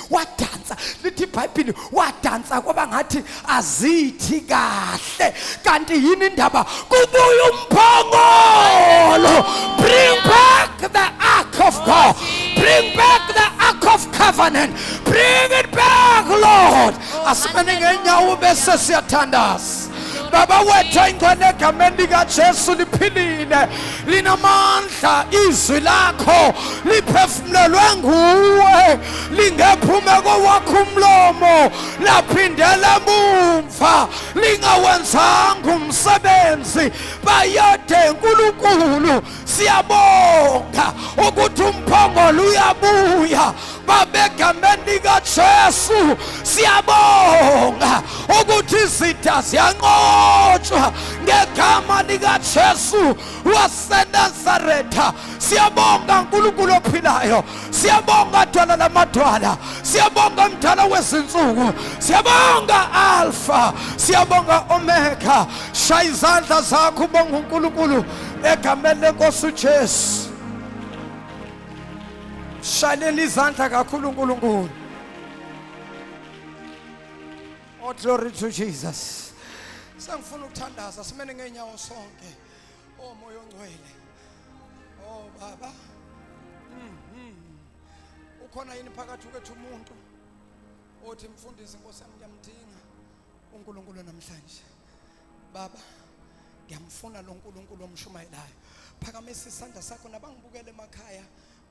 Wadansa lithi iBhayibheli wadansa kwaba ngathi azithi kahle kanti yini indaba kubuya umphongolo. Bring back the ark of God. Bring back the ark of covenant. Bring it back Lord. Asimene ngenyawo bese siyathandaza. Baba wethu ingcwele egameni likaJesu liphilile linamandla izwi lakho liphefumulelwe nguwe lingephume kowakho umlomo laphindela emumva lingawenzanga umsebenzi bayade uNkulunkulu siyabonga ukuthi umphongolo uyabuya babegameni likaJesu siyabonga ukuthi izitha ziyanqotshwa ngegama likaJesu waseNazaretha. Siyabonga uNkulunkulu ophilayo, siyabonga dwala lamadwala, siyabonga mdala wezinsuku, siyabonga Alpha, siyabonga Omega. Shaya izandla zakho ubonga uNkulunkulu egameni lenkosi uJesu. Shayeleni izandla kakhulu uNkulunkulu. Oh, glory to Jesus. Sengifuna ukuthandaza, simene ngeenyawo sonke. Oh, Moya oNgcwele. Oh, Baba. Ukhona yini phakathi kwethu umuntu othi, mfundisi, Nkosi yami, ngiyamdinga uNkulunkulu namhlanje. Baba, ngiyamfuna lo nkulunkulu omshumayelayo. Phakamisa isandla sakho. Nabangibukele emakhaya,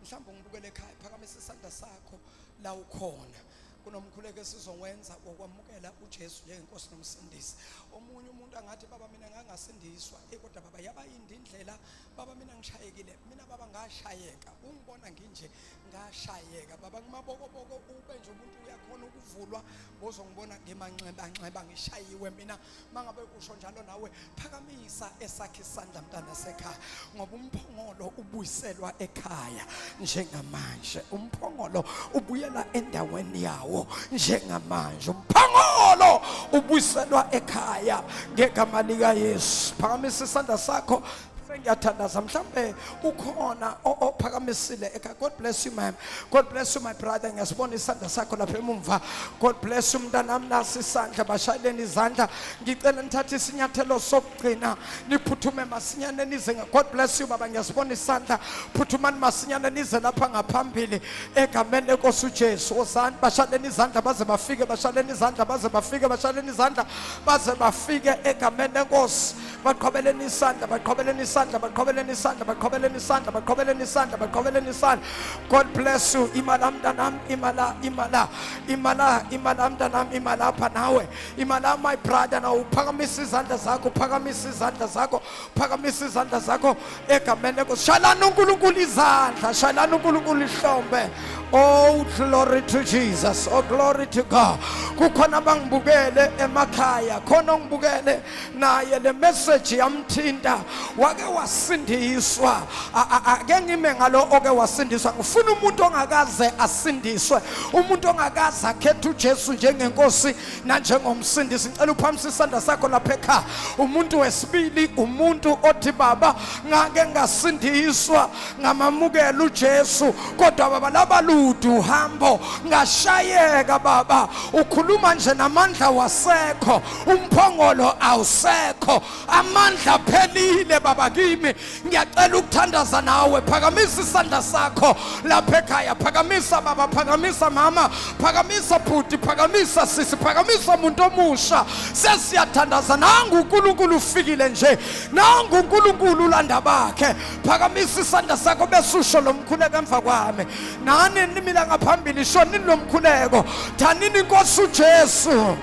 mhlawumbe ungibukele ekhaya, phakamisa isandla sakho la ukhona. Kunomkhuleko esizowenza wokwamukela uJesu njengenkosi nomsindisi. Omunye umuntu angathi, baba, mina ngangasindiswa, kodwa baba, yaba yindi indlela. Baba, mina ngishayekile, mina baba ngashayeka, ungibona nginje, ngashayeka baba, ngimabokoboko, ube nje umuntu uyakhona ukuvulwa, bozongibona ngimanxeba nxeba, ngishayiwe mina. Mangabe usho njalo nawe, phakamisa esakhe isandla, mntana sekhaya, ngoba umphongolo ubuyiselwa ekhaya njengamanje. Umphongolo ubuyela endaweni yawo njengamanje. Umphongolo ubuyiselwa ekhaya ngegama lika Yesu. Phakamisa isandla sakho, sengiyathandaza. Mhlambe ukhona ophakamisile ekhaya. God bless you, ma'am. God bless you, my brother. Ngiyasibona isandla sakho lapha emumva. God bless you, mntanami. Nasi isandla. Bashayeleni izandla. Ngicela nithathe isinyathelo sokugcina, niphuthume masinyane nize. God bless you, baba. Ngiyasibona isandla. Phuthumani masinyane nize lapha ngaphambili egameni lenkosi uJesu. Wozani, bashayeleni izandla baze bafike, bashayeleni izandla baze bafike, bashayeleni izandla baze bafike egameni lenkosi. Baqhobeleni isandla, baqhobeleni isandla, baqhobeleni isandla, baqhobeleni isandla, baqhobeleni isandla, baqhobeleni isandla. God bless you. Imala, mntanami, imala, imala, imala, imala, mntanami, imalapha nawe, imala, my brother. Nawe uphakamisa izandla zakho, uphakamisa izandla zakho, phakamisa izandla zakho egameni lenkosi. Shayelani uNkulunkulu izandla, shayelani uNkulunkulu ihlombe. Oh, glory to Jesus. Oh, glory to God. Kukhona abangibukele emakhaya, khona ongibukele naye, le message yamthinta, wake wasindiswa. Ake ngime ngalo oke wasindiswa. Ngifuna umuntu ongakaze asindiswe, umuntu ongakaze akhethe uJesu njengenkosi nanjengomsindisi. Ngicela uphakamisa isandla sakho lapha ekhaya. Umuntu wesibili, umuntu othi, baba, ngake ngasindiswa, ngamamukela uJesu, kodwa baba, laba lude uhambo, ngashayeka baba, ukhuluma nje namandla wasekho, umphongolo awusekho, amandla phelile baba kimi, ngiyacela ukuthandaza nawe. Phakamisa isandla sakho lapha ekhaya. Phakamisa, baba, phakamisa, mama, phakamisa, bhuti, phakamisa, sisi, phakamisa, muntu omusha. Sesiyathandaza. Nangu uNkulunkulu ufikile nje, nangu uNkulunkulu ulanda bakhe. Phakamisa isandla sakho bese usho lo mkhuleko emva kwami. Nani nimila ngaphambili, shonini lo mkhuleko. Thanini, Inkosi uJesu,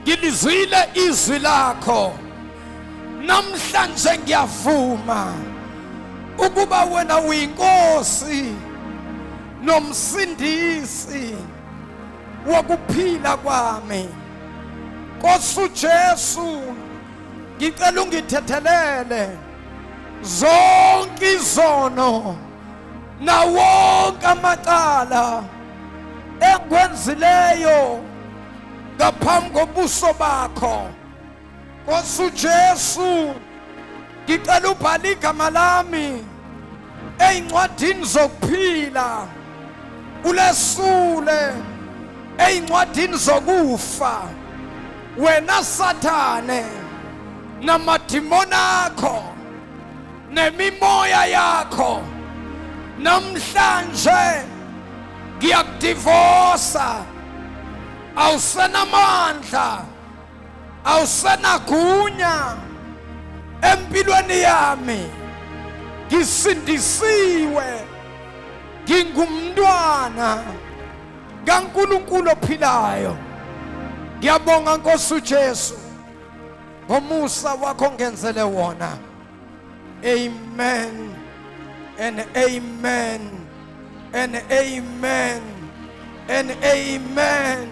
ngilizwile izwi lakho namhlanje, ngiyavuma ukuba wena uyinkosi nomsindisi wokuphila kwami. Nkosi uJesu, ngicela ungithethelele zonke izono nawonke amacala engikwenzileyo ngaphambi kobuso bakho. Nkosi uJesu, ngicela ubhale igama lami ezincwadini zokuphila, ulesule ezincwadini zokufa. Wena Sathane namadimoni akho nemimoya yakho, namhlanje ngiyakudivosa. Awusenamandla, awusenagunya empilweni yami. Ngisindisiwe, ngingumntwana kaNkulunkulu ophilayo. Ngiyabonga, Nkosi uJesu, ngomusa wakho ngenzele wona. Amen and amen and amen. And amen.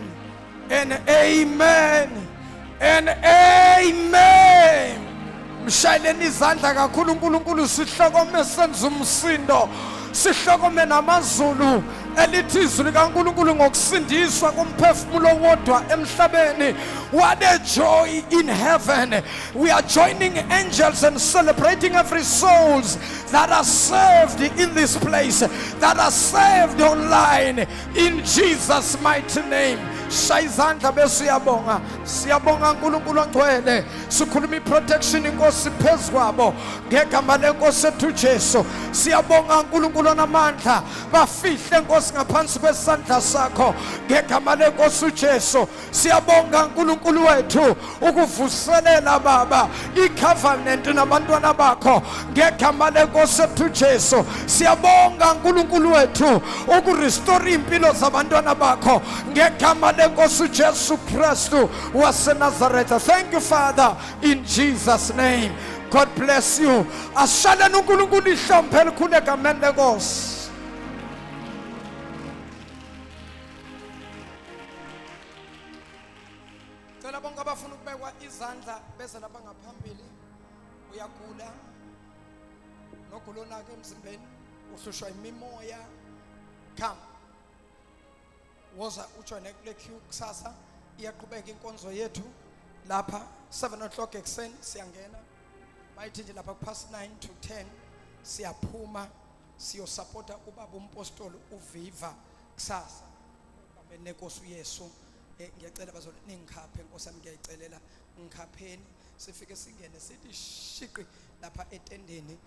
And amen. And amen. Mshayeleni izandla kakhulu uNkulunkulu, sihlokome senza umsindo, sihlokome namazulu elithi izwi likaNkulunkulu ngokusindiswa komphefumulo wodwa emhlabeni. What a joy in heaven. We are joining angels and celebrating every souls that are saved in this place, that are saved online, in Jesus' mighty name. Shaya izandla bese uyabonga. Siyabonga uNkulunkulu ongcwele. Sikhuluma iprotection inkosi phezu kwabo ngegama lenkosi ethu Jesu. Siyabonga uNkulunkulu onamandla, bafihle Nkosi ngaphansi kwesandla sakho ngegama lenkosi uJesu. Siyabonga uNkulunkulu wethu ukuvuselela Baba icovenant nabantwana bakho ngegama lenkosi ethu Jesu. Siyabonga uNkulunkulu wethu ukurestore impilo zabantwana bakho ngegama lenkosi uJesu Kristu waseNazaretha. Thank you, Father, in Jesus' name. God bless you. Ashaleni uNkulunkulu ihlombe elikhulu egameni lenkosi. Cela bonke abafuna ukubekwa izandla beze lapha ngaphambili. Uyagula, nogula onako emzimbeni, uhlushwa imimoya, come, woza ujoyine kule queue. Kusasa iyaqhubeka inkonzo yethu lapha 7 o'clock ekuseni siyangena, mayithi nje lapha past 9 to 10 siyaphuma siyosapota ubaba umpostoli uViva kusasa egameni lenkosi uYesu. Ngiyacela bazolo ningikhaphe, Nkosi yami, ngiyayicelela, ngikhapheni sifike singene sithi shiqi lapha etendeni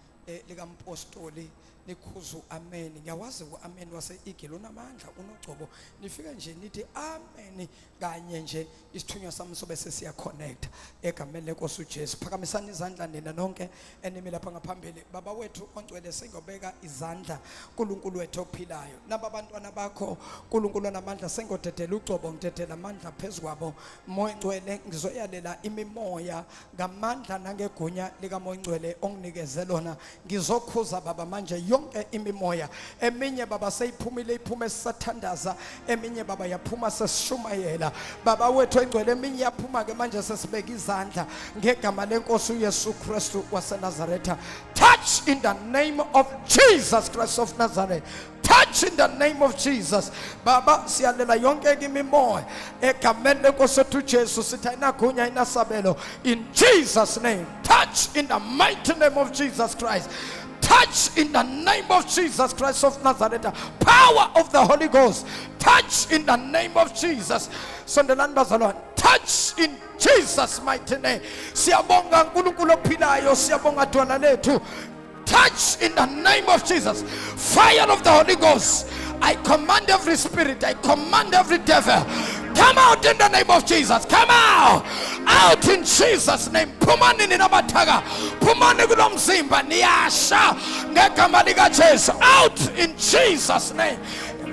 likampostoli, nikhuzu amen. Ngiyawazi u-amen wase-Eagle unamandla, unogcobo. Nifike nje nithi amen kanye nje, isithunywa sami sobe sesiyaconnect egameni lenkosi uJesu. Phakamisani izandla nina nonke enimi lapha ngaphambili. Baba wethu ongcwele, sengobeka izandla, uNkulunkulu wethu ophilayo, naba abantwana bakho, uNkulunkulu onamandla, sengodedela ugcobo, ngidedela amandla phezu kwabo. Moya Ngcwele, ngizoyalela imimoya ngamandla nangegunya likaMoya Ngcwele onginikeze lona. Ngizokhuza Baba manje yonke imimoya. Eminye Baba seyiphumile, iphume sisathandaza. Eminye Baba yaphuma sesishumayela, Baba wethu engcwele. Eminye yaphuma ke manje sesibeka izandla ngegama lenkosi uYesu Kristu waseNazaretha. Touch in the name of Jesus Christ of Nazareth. Touch in the name of Jesus. Baba, siyalela yonke imimoya egameni lenkosi ethu Jesu, sithi ayinagunya, ayinasabelo, in Jesus' name. Touch in the mighty name of Jesus Christ. Touch in the name of Jesus Christ of Nazareth. Power of the Holy Ghost, touch in the name of Jesus. Sondelani bazalwane. Touch in Jesus' mighty name. Siyabonga uNkulunkulu ophilayo, siyabonga dwala lethu. Touch in the name of Jesus. Fire of the Holy Ghost, I command every spirit, I command every devil, come out in the name of Jesus. Come out, out in Jesus' name. Phumani nina bathaka, phumani kulo mzimba, niyasha ngegama likaJesu. Out in Jesus' name.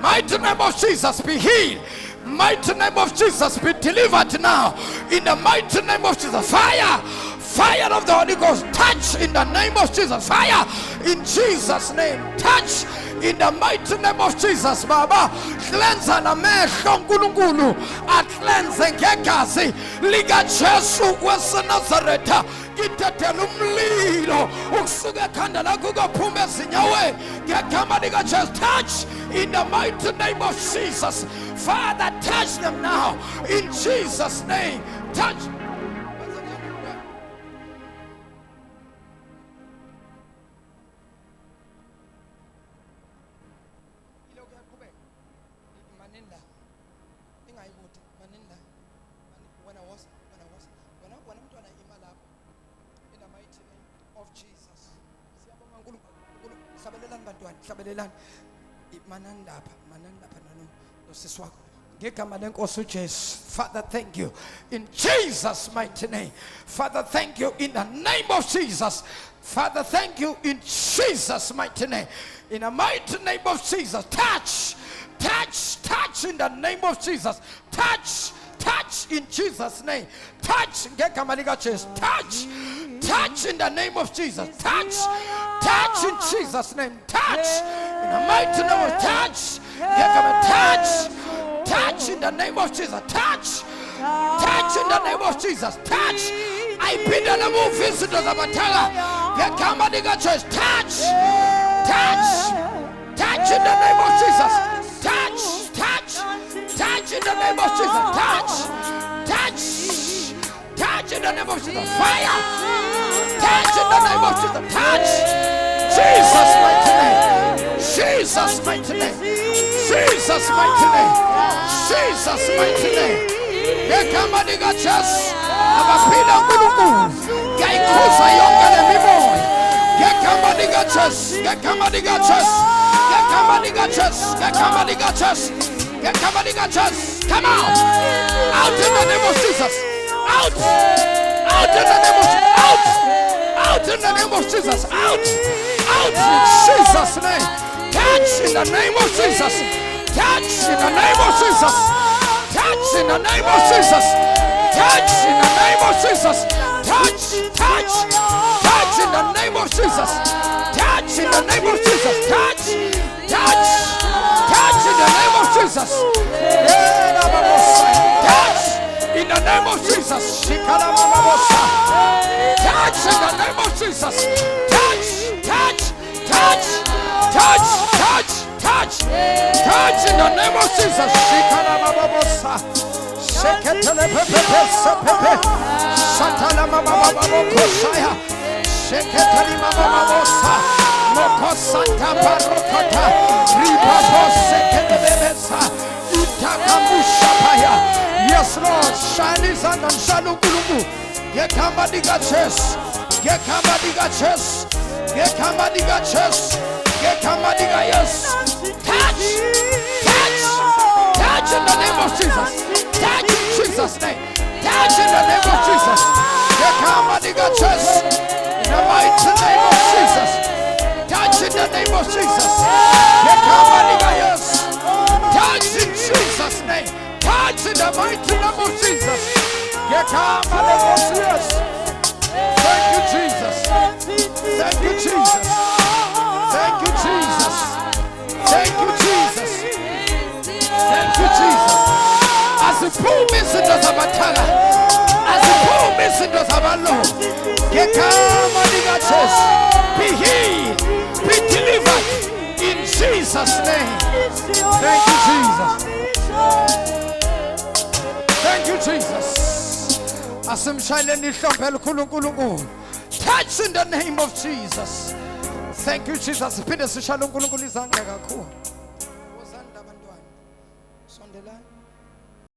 Mighty name of Jesus, be healed. Mighty name of Jesus, be delivered now in the mighty name of Jesus. Fire, fire of the Holy Ghost, touch in the name of Jesus. Fire in Jesus' name. Touch in the mighty name of Jesus. Baba, cleanse namehlo, uNkulunkulu acleanse ngegazi likaJesu waseNazaretha. Ngidedela umlilo ukusuka ekhanda lakho kuyophuma ezinyaweni ngegama likaJesu. Touch in the mighty name of Jesus. Father, touch them now in Jesus' name. Touch. Ilokhu yaqhubeka. Manini la, ningayikude, manini la. Wena woza, wena woza, wena, wena mntwana, ima lapho in the mighty name of Jesus. Siyabonga uNkulunkulu. Hlabelelani bantwana, hlabelelani. Manani lapha, manani lapha nano nosisi wakho ngegama lenkosi uJesu. Father, thank you in Jesus' mighty name. Father, thank you in the name of Jesus. Father, thank you in Jesus' mighty name. In the mighty name of Jesus. Touch, touch, touch in the name of Jesus. Touch, touch in Jesus' name. Touch ngegama likaJesu. Touch, touch in the name of Jesus. Touch, touch in Jesus' name. Touch in the mighty name of, touch ngegama, touch. Touch in the name of Jesus. Touch. Touch in the name of Jesus. Touch. Ayiphinde nemuva izinto zabathaka ngegama likaJesu. Touch. Touch. Touch in the name of Jesus. Touch. Touch. Touch in the name of Jesus. Touch. Touch. Touch in the name of Jesus. Fire. Touch in the name of Jesus. Touch. Jesus mighty name. Jesus mighty name. Jesus mighty name. Jesus mighty name. Ngegama likaJesu abaphila uNkulunkulu ngiyayikhuza yonke le mimoya ngegama likaJesu, ngegama likaJesu, ngegama likaJesu, ngegama likaJesu, ngegama likaJesu. Come out, out in the name of Jesus. Out, out in the name of out, out in the name of Jesus. Out, out in Jesus' name. Touch in the name of Jesus. Touch in the name of Jesus. Touch in the name of Jesus. Touch in the name of Jesus. Touch, touch, touch in the name of Jesus. Touch in the name of Jesus. Touch, touch, touch in the name of Jesus. Touch in the name of Jesus. Touch in the name of Jesus. Touch, touch, touch, touch, touch, touch, touch in the name of Jesus. Yes, Lord, shine izandla mshana uNkulunkulu ngegama likaJesu, ngegama likaJesu, ngegama likaJesu, ngegama likaYesu. Touch, touch, touch in the name of Jesus. Touch in Jesus' name. Touch in the name of Jesus. Ngegama likaJesu. In the mighty name of Jesus. Touch in the name of Jesus. Ngegama likaYesu. Touch in Jesus' name. Touch in the mighty name of Jesus. Ngegama likaYesu. Thank you, Jesus. Thank you, Jesus. Thank you, Jesus. Thank you, Jesus. Thank you, Jesus. Aziphume izinto zabathaka, aziphume izinto zabalowo ngegama likaJesu. Be healed, be delivered in Jesus' name. Thank you, Jesus. Thank you, Jesus. Asimshayeleni ihlombe elikhulu uNkulunkulu. Touch in the name of Jesus. Thank you, Jesus. Siphinde sishayele uNkulunkulu izandla kakhulu. Wozani abantwana, sondelani.